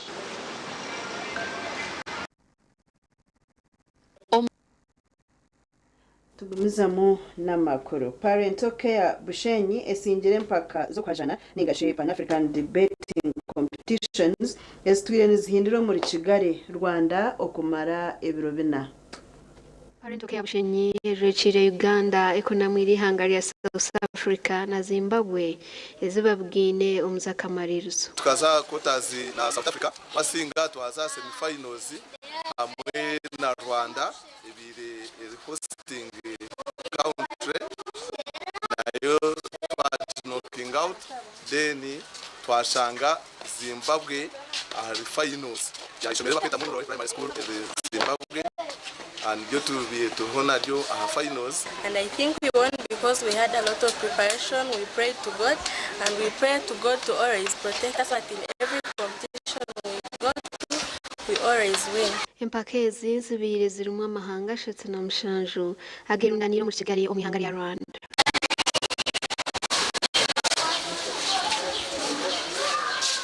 Tugumizamu n'amakuru. Parental Care Bushenyi esingire empaka z'okuhajana ninga shi Pan African Debating Competitions ezitwire nizihindira omuri Kigali, Rwanda okumara ebiro bina. Parental Care Bushenyi ejwekiire Uganda ekunamwire eihanga rya South Africa na Zimbabwe ezi babugaine omu z'akamaririzo. Tukaza quarters na South Africa twasinga twaza semi finals hamwe na Rwanda ebaire eri hosting country nayo twagiknocking out then twashanga Zimbabwe ahari finals ya ishomero eribakweta Munro Primary School eri Zimbabwe and ryo tubaire turiho naryo aha finals. And I think we won because we had a lot of preparation, we prayed to God and we pray to God to always protect us that in every competition we go to, we always win. Empaka ezi zibaire zirimu amahanga 37 agerundaniire omuri Kigali omu ihanga rya Rwanda.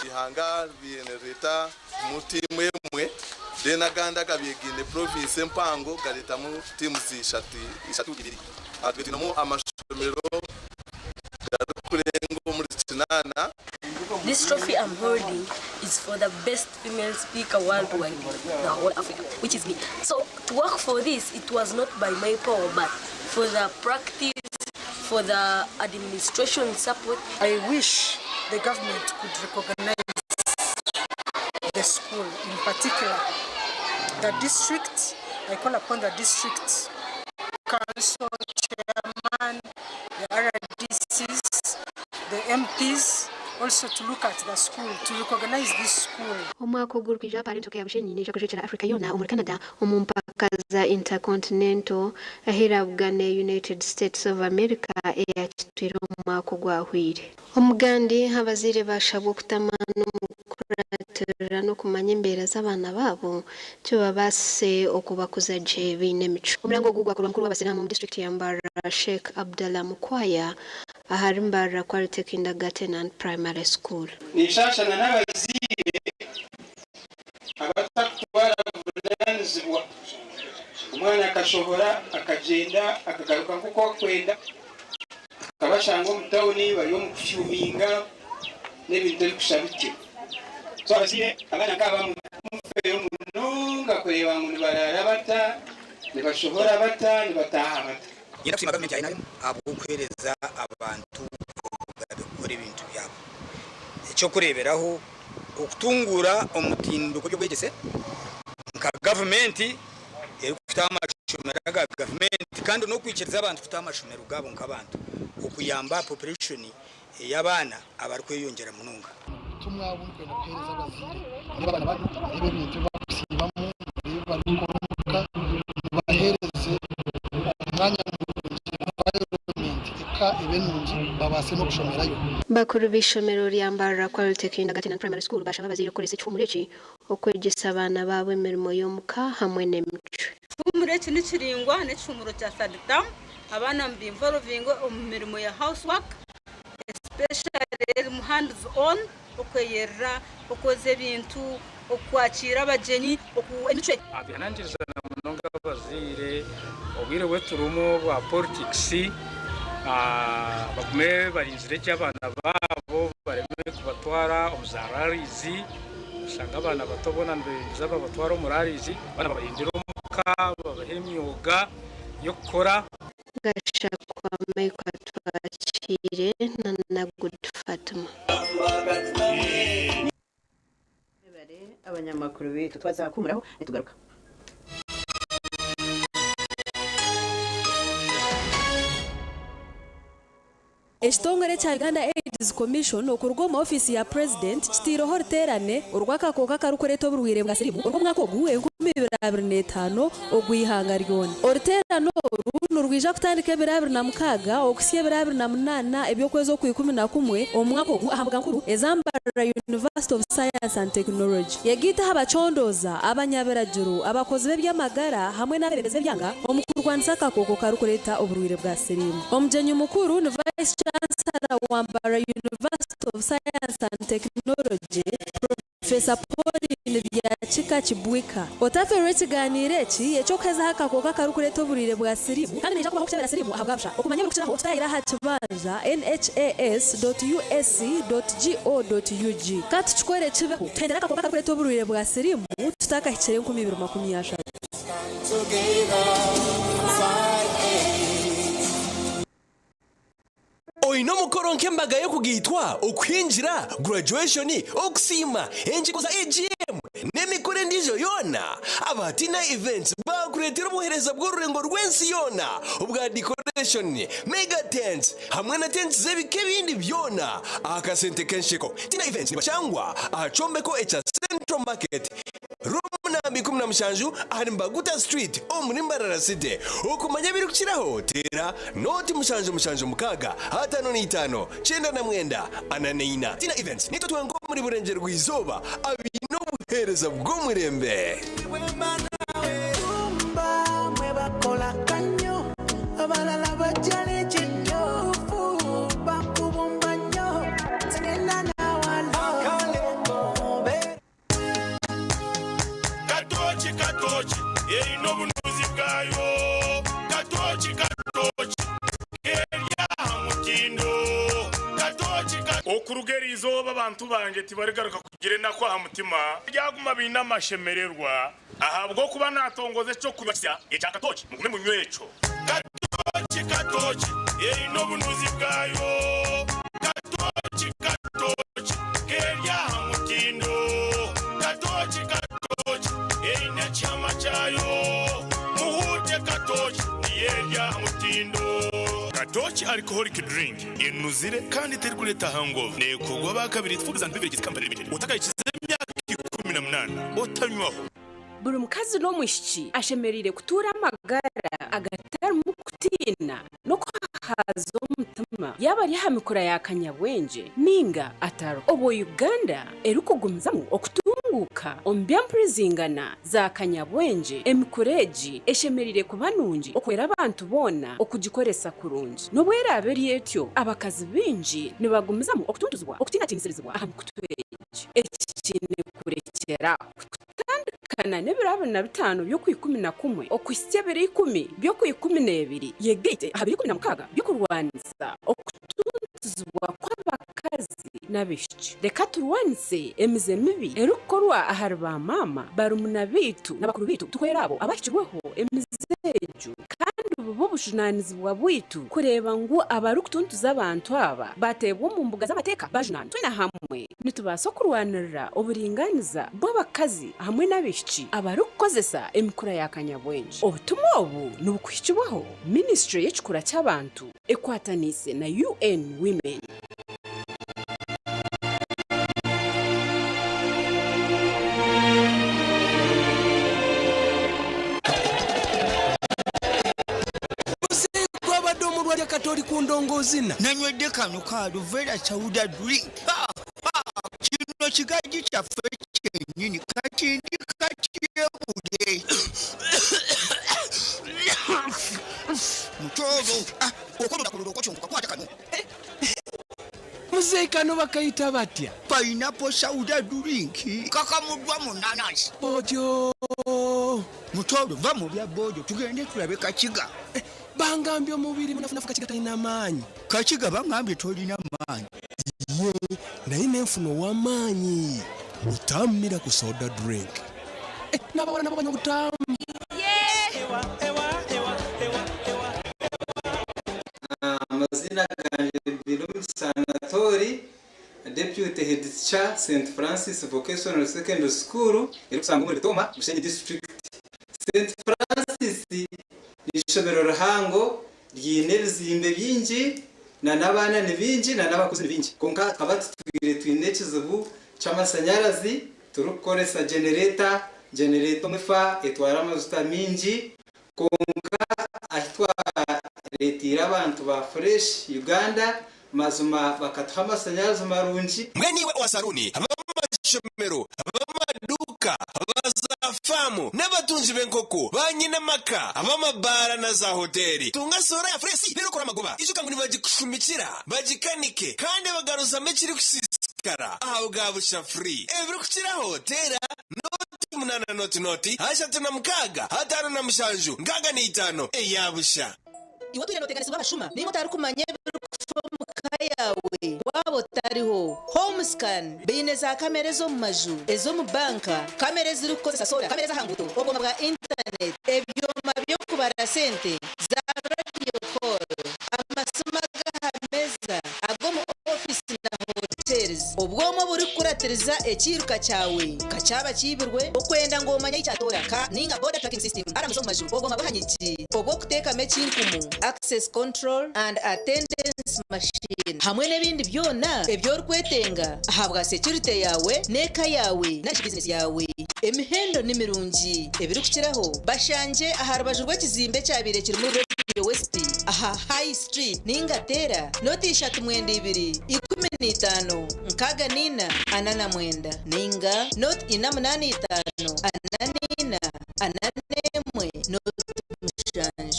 Eihanga ribaire nirireeta mu tiimu emwe then agandi agabaire gaine province empango gareetamu teams ishatu ishatu ibiri. Aha tubaire twinemu amashomero garikurenga omuri kinaana. This trophy I'm holding is for the best female speaker worldwide, the whole Africa, which is me. So to work for this, it was not by my power, but for the practice, for the administration support. I wish the government could recognize the school, in particular the district. I call upon the district council chairman, the RDCs, the MPs, also to look at the school, to recognize this school. Omwaka ogurikwija Parento ya Bushenyi neija kujwekyera Africa yoona omuri Canada omu mpaka za Intercontinental ahu erabugane United States of America eyakitwire omu mwaka ogwahweire. Omugandi, abazaire baashabwa okutama n'omukuratirira n'okumanya embeera z'abaana baabo kibabaasise okubakuza gye baine emicwe. Omurango ogu gwakorwa mukuru w'abasiraamu omu disiturikiti ya Mbarara Sheikh Abdallah Mukwaya ahari Mbarara Quality Kindergarten and Primary School. Ninshaashana n'abazaire abatarikutwara buvunaanizibwa. Omwana akashohora akagyenda akagaruka nk'oku arikwenda, tukabashanga omu tawuni bari omu kufyuminga n'ebintu ebirikushusha bityo. So abazaire abaana nk'aba mufeyo munonga kureeba ngu nibaraara bata, nibashohora bata, nibataaha bata. Niinyenda kusiima gavumenti ya NRM ahabw'okuheereza abantu obugabe kukora ebintu byabo. Eky'okureeberaho, okutunguura omutindo gw'eby'obwegyese nka gavumenti erikutaho amashomero aga gavumenti kandi n'okwikiriza abantu kutaho amashomero gaabo nk'abantu okuyamba aha population ey'abaana abarikweyongyera munonga. Obutumwa obu ndikwenda kuheereza abazaire, mureebe abaana banyu, mureebe ebintu ebi barikusiibamu, mureebe ebi barikukora omuka, mubaheereze omwanya murungi, environment, eka ebe nungi babaase n'okushomerayo. Bakuru b'eishomero rya Mbarara Quality Kindergarten and Primary School baashaba abazaire kukoresa ekihuumuro eki okwegyesa abaana baabo emirimo y'omuka hamwe n'emicwe. Ekihuumuro eki nikiringwa, n'ekihuumuro kya third term, abaana nibinvolovinga omu mirimo ya house work especially erimu hands on, okweyerera, okwoza ebintu, okwakiira abagyenyi, emicwe. Twihanangirizana munonga abazaire obwire obu turimu obwa politikisi bagume barinzire gye abaana baabo bareme kubatwara omu za rallies, oshanga abaana bato boona nibeeyongyeza babatwara omu rallies, abaana babarindire omuka babahe emyoga y'okukora. Gashakwa Michael Atwakiire na Nagud Fatuma. Mwebare abanyamakuru baitu twaza kuhumuraho nitugaruka. Ekitongore ekya Uganda AIDS Commission okuruga omu ofiisi ya Purezidenti kiteireho oruteerane orw'akakooko akarikureeta oburwaire bwa siriimu orw'omwaka ogu 2025 ogw'eihanga ryona. Oruteerane oru nirwija kutandika ebiro 26 okuhitsya ebiro 28 eby'okwezi Okwikumi na kumwe omu mwaka ogu aha mbuga nkuru eza Mbarara University of Science and Technology. Yegaite aha bacondooza, abanyabiragiro, abakozi b'eby'amagara hamwe n'abeebembezi b'ebyanga omu kurwanisa akakooko karikureeta oburwaire bwa siriimu. Omugyenyi mukuru ni Vice Chancellor wa Mbarara University of Science and Technology, Professor Pauline Byakika Kibwika. Otafeerwa ekigaaniiro eki eky'okuhezaho akakooko akarikureeta oburwaire bwa siriimu kandi nihaija kubaho okukyebera siriimu ahabwa busha. Okumanya ebirikukiraho, tutaayayire aha kibanja nhas dot usc dot go dot ug. Ka tukikore kibeho, tuhendere akakooko akarikureeta oburwaire bwa siriimu tutakahikire 2030. Oine omukoro nk'embaga y'okugaitwa, okuhingira, graduation, okusiima, engyego za AGM n'emikoro endiijo yoona? Aba Tina Events baakureetera obuheereza bw'orurengo rw'ensi yoona obwa decoration, mega tents hamwe na tents z'ebika ebindi byona aha kasente k'ensheko. Tina Events nibashangwa aha kyombeko ekya Central Market, Room namba 17 ahari Mbaguta Street omuri Mbarara City. Okumanya ebirikukiraho teera nooti 776 55 99 44. Tina Events nitwe twenka omuri Burengyerwa Izooba abaine obuheereza bw'omurembe. Katooki katooki eine obunuzi bwayo. Katooki katooki keri aha mutindo. Katooki katooki. Okuruga eri izooba abantu bangye tibarigaruka kugira enaku aha mutima, baryaguma baine amashemererwa, ahabw'okuba naatongoza eky'okunywa kisya ekya katooki, mugume munywe ekyo. Katooki, katooki, eine obunuzi bwayo. Katooki, katooki, k'eri aha mutindo. Katooki, katooki, eine ekihama kyayo. Muhuute katooki, niyo eri aha mutindo. Katooki Alcoholic Drink enuzire kandi terikureeta hangover. Neekorwa aba Kabiriiti Foods and Beverages Company Limited. Otakahikize emyaka 18 otanywaho. Buri mukazi n'omwishiki ashemereire kutuura amagara agatarimu kutiina n'okuhahaaza omutima yaaba ari aha mikura ya kanyabwengye ninga atariho. Obwo Uganda erikugumizamu okutunguuka omu by'empurizingana za kanyabwengye, emikura egi eshemereire kuba nungi okuhwera abantu boona okugikoresa kurungi. N'obu eraabe eri etyo, abakazi baingi nibagumizamu okutuntuzibwa, okutiinatiinisirizibwa aha mikutu egi. Eki kiine kurekyera aho. Kutandikana n'ebiro 25 by'Okwikumi-na-kumwe okuhitsya ebiro ikumi by'Okwikumi-n'ebiri, yegaite aha biro 16 by'okurwanisa okutuntuzibwa kw'abakazi n'abaishiki. Reka turwanise emize mibi erikukorwa ahari baamaama, barumuna baitu na bakuru baitu tuhwere abo abahikirweho emize egyo. Kandi bube obujunaanizibwa bwaitu kureeba ngu abarikutuntuza abantu aba baateebwa omu mbuga z'amateeka bajunaanwa. Twena hamwe nitubaasa okurwanirira oburingaaniza bw'abakazi hamwe n'abaishiki abarikukozesa emikura ya kanyabwengye. Obutumwa obu nibukuhikibwaho Minisiture y'ekikura ky'abantu ekwataniise na UN Women. Muzeeyi gwabadde omulwadde kati oli ku ndongoozina. Nanywedde kano ka Aluvera Sauda drink. Ha, ha, kino kigajji kyaffe kyennyini kati ndi katyebule. Mutooro, ah, okololakolora okokyonkoka kwata kano. Muzeeyi kano bakayita batya? Pineapple sauda drink kakamuddwa mu nanasi. Bojo. Mutooro va mu bya bojo tugende tulabe Kakiga. Eh, bangambye omubiri munafunafu Kakiga talina maanyi. Kakiga bangambye tolina maanyi. Ye naye nenfuna ow'amaanyi. Butammira ku soda drink. Eh, n'abawala nabo banywa butamu. Amazina gangye Birumugisa Anatoli, Deputy Head Teacher, St Francis Vocational Secondary School erikushangwa omuri Bitooma, Bushenyi District. St Francis n'eishomero rihango ryine ebizimbe bingi na n'abaana ni baingi na n'abakozi ni baingi kwonka tukaba tutwire twine ekizibu ky'amashanyarazi turikukoresa generator, generator omwe efa etwara amajuta maingi Kwonka ahi twareeteire abantu ba Fresh Uganda, mazima bakatuha amashanyarazi marungi. Mbwenu iwe owa saruuni, ab'amashomero, ab'amaduuka, aba za faamu n'abatungi b'enkoko, ba nyinamaka, ab'amabaara na za hoteeri, tunga soora ya Fresh reero okore amagoba. Ijuka ngu nibagikushumikira, bagikanike kandi bagaruzamu ekirikusiisikara ahabwa busha free. Ebirikukiraho teera. Nooti munaana nooti nooti 36 57 65 eya busha. Iwe otwire nooteganisibwa abashuma nainga otarikumanya ebirikufa omu ka yaawe waaba otariho. Homescan baine za kamera ez'omu maju, ez'omu banka, kamera ezirikukozesa soora, kamera ez'aha nguuto, obwoma bwa intaneti, ebyoma by'okubara sente, za radio call, amasimu ag'aha meeza, ag'omu ofiisi na hotels. Obwoma oburikukuratiriza ekiiruka kyawe ka kyaba kiibirwe, okwenda ngu omanye ahi kyatoora, ka ninga border tracking system, alarms omu maju, obwoma bw'aha nyigi obw'okuteekamu ekinkumu, access control and attendance machine, hamwe n'ebindi byona ebi orikwetenga ahabwa securite yaawe n'eka yaawe nari shi bizinesi yaawe. Emihendo ni mirungi ebirikukiraho bashangye aha rubaju rw'ekizimbe ekyabaire kirimu Radio West aha High Street ninga teera noti ishatu mwenda ibiri 15 64 49 ninga noti ina munaana itaano 44 41 noti mushanju.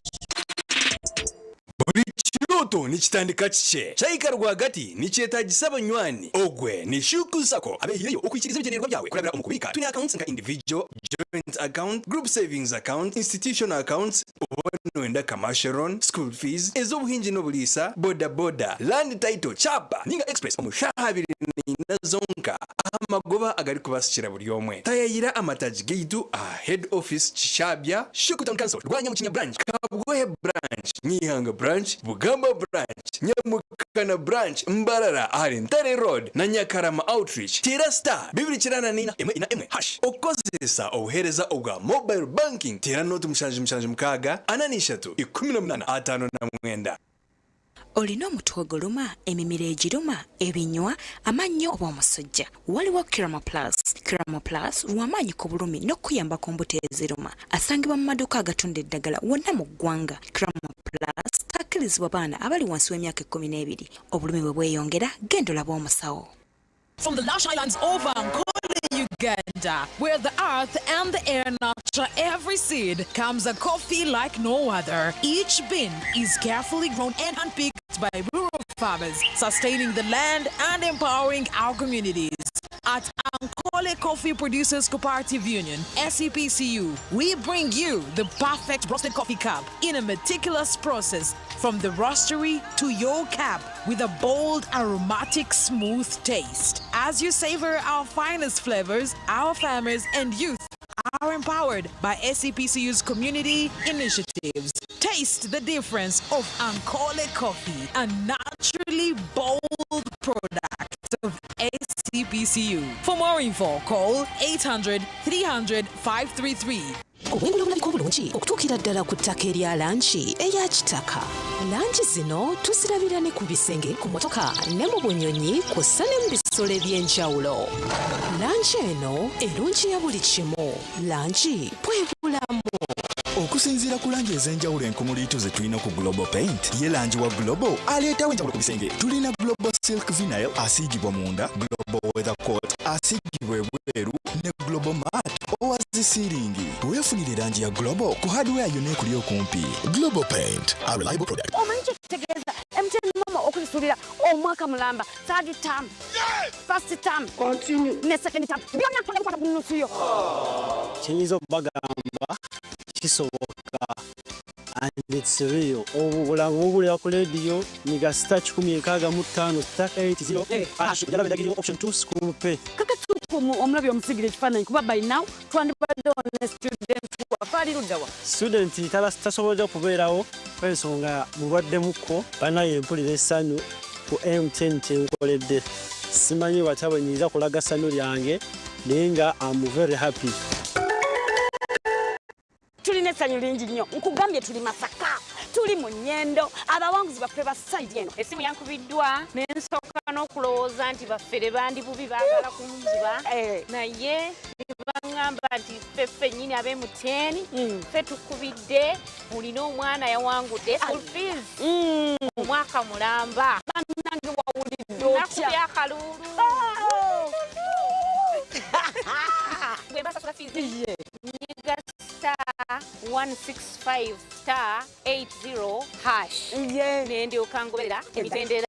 Buri kirooto nikitandika kikye, kyahika rwagati nikyetagisa abanywani. Ogwe ni Shuku Sacco abehaireyo okwikiriza ebigyendererwa byawe kurabira omu kubiika. Twine accounts nka individual, joint account, group savings account, institutional accounts, obone. noyenda commercial loan, school fees, ez'obuhingi n'oburiisa, boda boda, land title, chapa ninga express omu shaaha 24 zonka aha magoba agarikubasikira buri omwe. Tayayira amataagi gaitu aha Head Office Kishabya, Shuku Town Council, Rwanyamukinya Branch, Kabwohe Branch, Nyihanga Branch, Bugamba Branch, Nyamukana Branch, Mbarara ahari Ntare Road na Nyakarama Outreach. Teera star 294 1 1 hash okukozesa obuheereza obwa mobile banking. Teera nooti 776 43 18 59. Olina omutwe oguluma, emimiro egiruma, ebinywa, amannyo oba omusujja? Waliwo Kirama Plus. Kirama Plus lw'amaanyi ku bulumi n'okukuyamba ku mbuto eziruma. Asangibwa mu maduuka agatunda eddagala wonna mu ggwanga. Kirama Plus takkirizibwa baana abali wansi w'emyaka ekkumi n'ebiri. Obulumi bwe bweyongera, genda olabe omusawo. From the lush islands of Ankole, Uganda, where the earth and the air nurture every seed, comes a coffee like no other. Each bean is carefully grown and handpicked by rural farmers, sustaining the land and empowering our communities. At Ankole Coffee Producers Cooperative Union, SCPCU, we bring you the perfect roasted coffee cup in a meticulous process from the roastery to your cup with a bold, aromatic, smooth taste. As you savor our finest flavors, our farmers and youth are empowered by SCPCU's community initiatives. Taste the difference of Ankole coffee, a naturally bold product of SCPCU. For more info, call 800 300 533. Obwengula bulabika obulungi okutuukira ddala ku ttaka erya langi eya kitaka. Langi zino tuzirabira ne ku bisenge, ku motoka ne mu bunyonyi, kw'ossa ne mu bisolo eby'enjawulo. Langi eno erungi ya buli kimu. Langi bwe bulamu. Okusinziira ku langi ez'enjawulo enkumuliitu ze tulina ku Global Paint, ye langi wa Global aleetawo enjawulo ku bisenge. Tulina Global Silk Vinyl asiigibwa munda, Global Weather Coat asiigibwa ebweru ne Global Matte owa zisiiringi. Weefunire langi ya Global ku hardware yonna ekuli okumpi. Global Paint, a reliable product. Omanyi kyekitegeeza MTN MoMo okusasulira omwaka mulamba, third term, first term ne second term, byonna kwata ku nusu yo? Kyenyinza okubagamba, kisoboka and it's real. Obu bulamu bubulira ku radio niga star 165 star 80 hash, ojala endagiriro option 2 school pay. Kakatuuka omulabi omusigira ekifaananyi, kuba by now twandibadde ne student waffe ali luddawa? Student tasobola kubeerawo kwensonga mulwaddemukko. Banaye, mpulira essanyu ku MTN kyenkoledde. Simanyi watya bwe nyinza kulaga ssanyu lyange, naye nga am very happy. Tulina essanyu lingi nnyo. Nkugambye, tuli Masaka, tuli mu Nyendo. Abawanguzi baffe ba side eno. Essimu yankubiddwa ne nsooka n'okulowooza nti baffere bandi bubi baagala kunziba, naye ne baŋŋamba nti ffe ffennyini ab'e MTN ffe tukubidde, olina omwana yawangudde school fees omwaka mulamba. Bannange, wawulidde otya? Nakubye akaluulu bwe basasula fees, nyiga star 165 star 80 hash nendyoka ngoberera emitendera.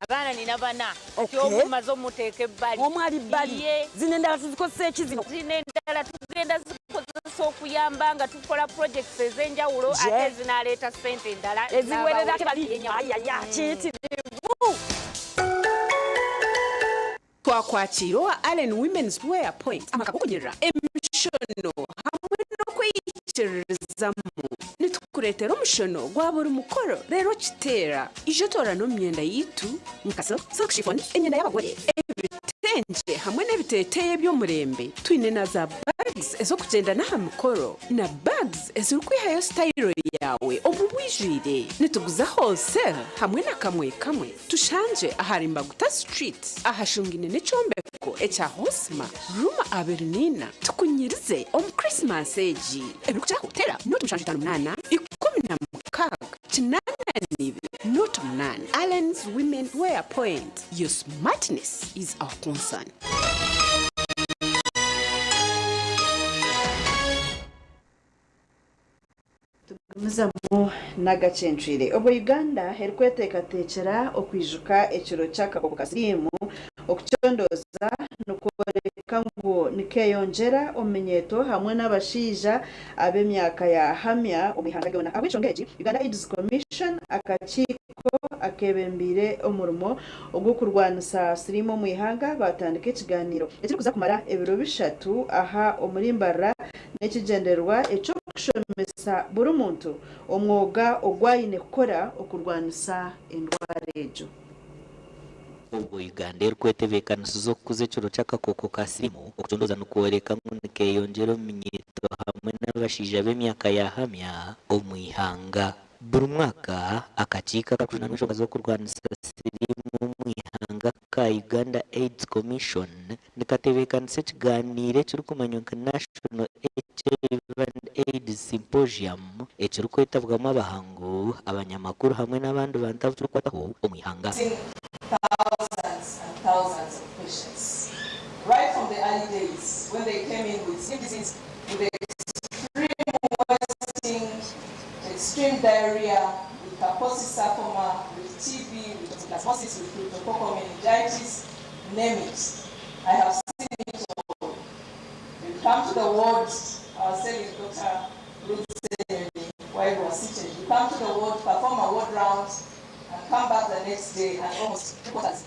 Abaana nina bana. Kyomumaze omuteeka ebbali. Omu ali bbali. Ye. Zino endala tuzikozesa eki zino? Zino endala tugenda zikozesa okuyamba nga tukola projects ez'enjawulo, ate zinaleeta ssente endala. Eziwerera ate bali ayaya kiyitirivu. Twakwakira owa Allen Women's Wear Point, amaka g'okunyirira emishono hamwe n'okweyikiririzamu. Nitukureetera omushono gwa buri mukoro rero kiteera ijo toorana omu myenda yitu nka silk, chiffon, emyenda y'abagore, ebitenje hamwe n'ebiteeteeyi eby'omurembe. Twine na za bags ez'okugyenda n'aha mikoro na bags ezirikwihayo sitayiro yawe omu bwijwire. Nituguza wholesale hamwe na kamwe kamwe. Tushanje ahari Mbaguta Street, ahashungine n'ekyombeko ekya Hosma, room 24. Tukunyirize omu Christmas egi. Ebirikukiraho, tera 0 758 16 82 08. Allen's Women Wear Point, your smartness is our concern. Tugumizamu n'agacencwire. Obwo Uganda erikweteekateekyera okwijuka ekiro ky'akakooko ka siriimu, okukyondooza n'okworeka. nikureebeka ngu nikeyongyera omu minyeeto hamwe n'abashaija ab'emyaka ya hamya omu ihanga ryona. Ahabw'enshonga egi, Uganda AIDS Commission, akakiiko akebembeire omurimo ogw'okurwanisa siriimu omu ihanga baatandika ekigaaniiro ekirikuza kumara ebiro bishatu aha omuri Mbarara n'ekigyendererwa eky'okushomesa buri muntu omwoga ogu aine kukora okurwanisa endwara egyo. Obwo Uganda erikwetebeekanisiza okukuza ekiro ky'akakooko ka siriimu, okucondooza nikworeka ngu nikeyongyera omu minyeeto hamwe n'abashaija b'emyaka ya hamya omu ihanga. Buri mwaka, akakiiko akarikujunaanwa enshonga z'okurwanisa siriimu omu ihanga aka Uganda AIDS Commission nikatebeekanisa ekigaaniiro ekirikumanywa nka National HIV and AIDS Symposium ekirikwetabwamu abahangu, abanyamakuru hamwe n'abandi bantu abu kirikukwataho omu ihanga. Seen thousands and thousands of patients right from the early days when they came in with skin disease, with extreme wasting, extreme diarrhea, with Kaposi sarcoma, with TB, with toxoplasmosis, with cryptococcal meningitis, name it. I have seen it all. You come to the ward, I was telling Dr. Ruth Senyonyi while we were seated, you come to the ward, perform a ward round, and come back the next day and almost three quarters.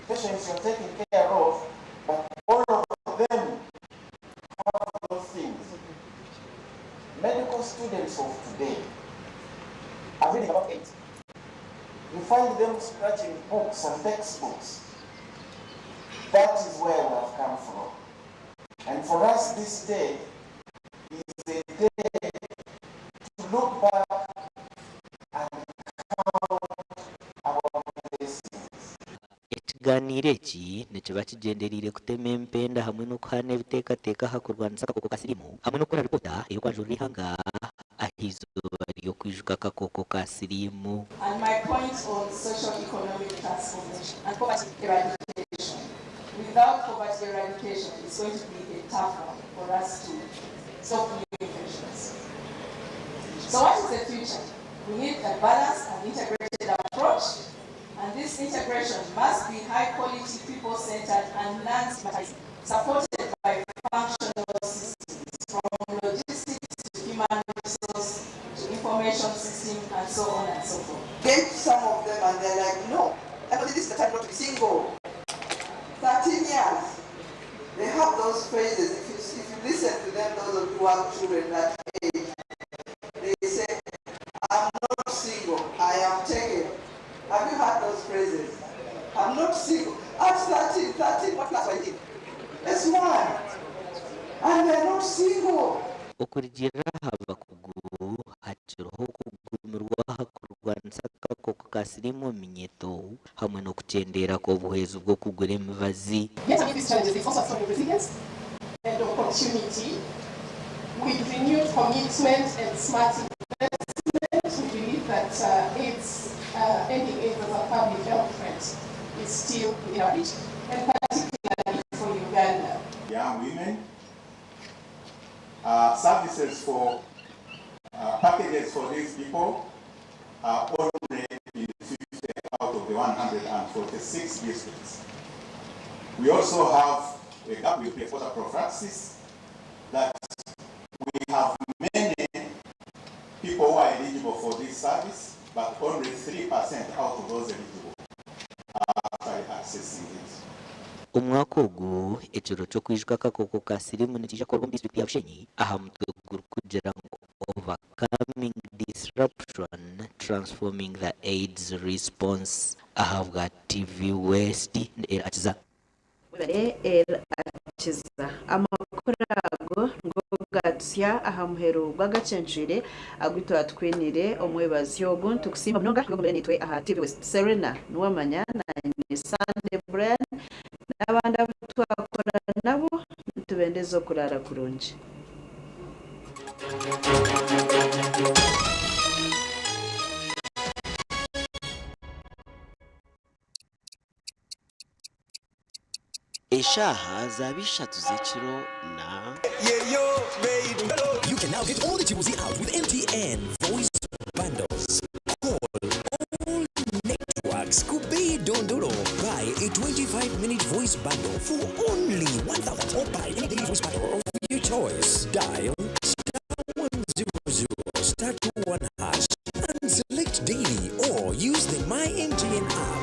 Patients you're taking care of, but all of them have those things. Medical students of today are reading about AIDS. You find them scratching books and textbooks. That is where we have come from. And for us, this day is a day to look back and count our blessings. Ekigaaniiro eki nikiba kigyendereire kutema empenda hamwe n'okuhaana ebiteekateeko aha kurwanisa akakooko ka siriimu hamwe n'okukora ripoota erikwanjurira eihanga aha izooba ry'okwijuka akakooko ka siriimu. And my point on social economic transformation and poverty eradication. Without poverty eradication, it's going to be a tough one for us to stop new infections. So what is the future? We need a balanced and integrated approach, and this integration must be high quality, people-centered, and non-stigmatizing, supported by functional systems, from logistics to human resource to information system, and so on and so forth. Get some of them and they're like, no, I thought this is the time not to be single. 13 years. They have those phrases. If you listen to them, those of you who have children that age, they say, I'm not single, I am taken. Have you heard those phrases? I'm not single. At 13, 13, what class are you in? S1. And they're not single. Okurugiirira aha bakugu, hakiriho okugumirwa aha kurwanisa akakooko ka siriimu omu minyeeto hamwe n'okukyendeera kw'obuhwezi bw'okugura emibazi. Yet amid these challenges, there's also a story of resilience and opportunity. With renewed commitment and smart investment, we believe that AIDS, ending AIDS as a public health threat is still within our reach, and particularly for Uganda. Young women, services for packages for these people are only in 50 out of the 146 districts. We also have a gap with pre-exposure prophylaxis that we have many people who are eligible for this service, but only 3% out of those eligible are actually accessing it. Omwaka ogu ekiro ky'okwijuka akakooko ka siriimu nikiija kukorwa omu disitulikiti ya Bushenyi aha mutwe gurikugira ngu Overcoming Disruption, Transforming the AIDS Response ahabwa TV West Akiza. Webare El Akiza. Amakuru ago nigo gatusya aha muheru gw'agacencwire agu twatwinire omwebazyo ogu. Nitukusiima munonga ogumire naitwe aha TV West. Serena Nuwamanya nanye Sunday Brian n'abandi abu twakora nabo nitubendeza okurara kurungi. Eshaaha zaaba ishatu z'ekiro na. You can now get all the Chibuzi out with MTN Voice Bundles. Call all networks. Kubi Dondoro. Buy a 25 minute voice bundle for only 1000 or buy any daily voice bundle of your choice. Dial star 100 star 21 hash and select daily or use the My MTN app.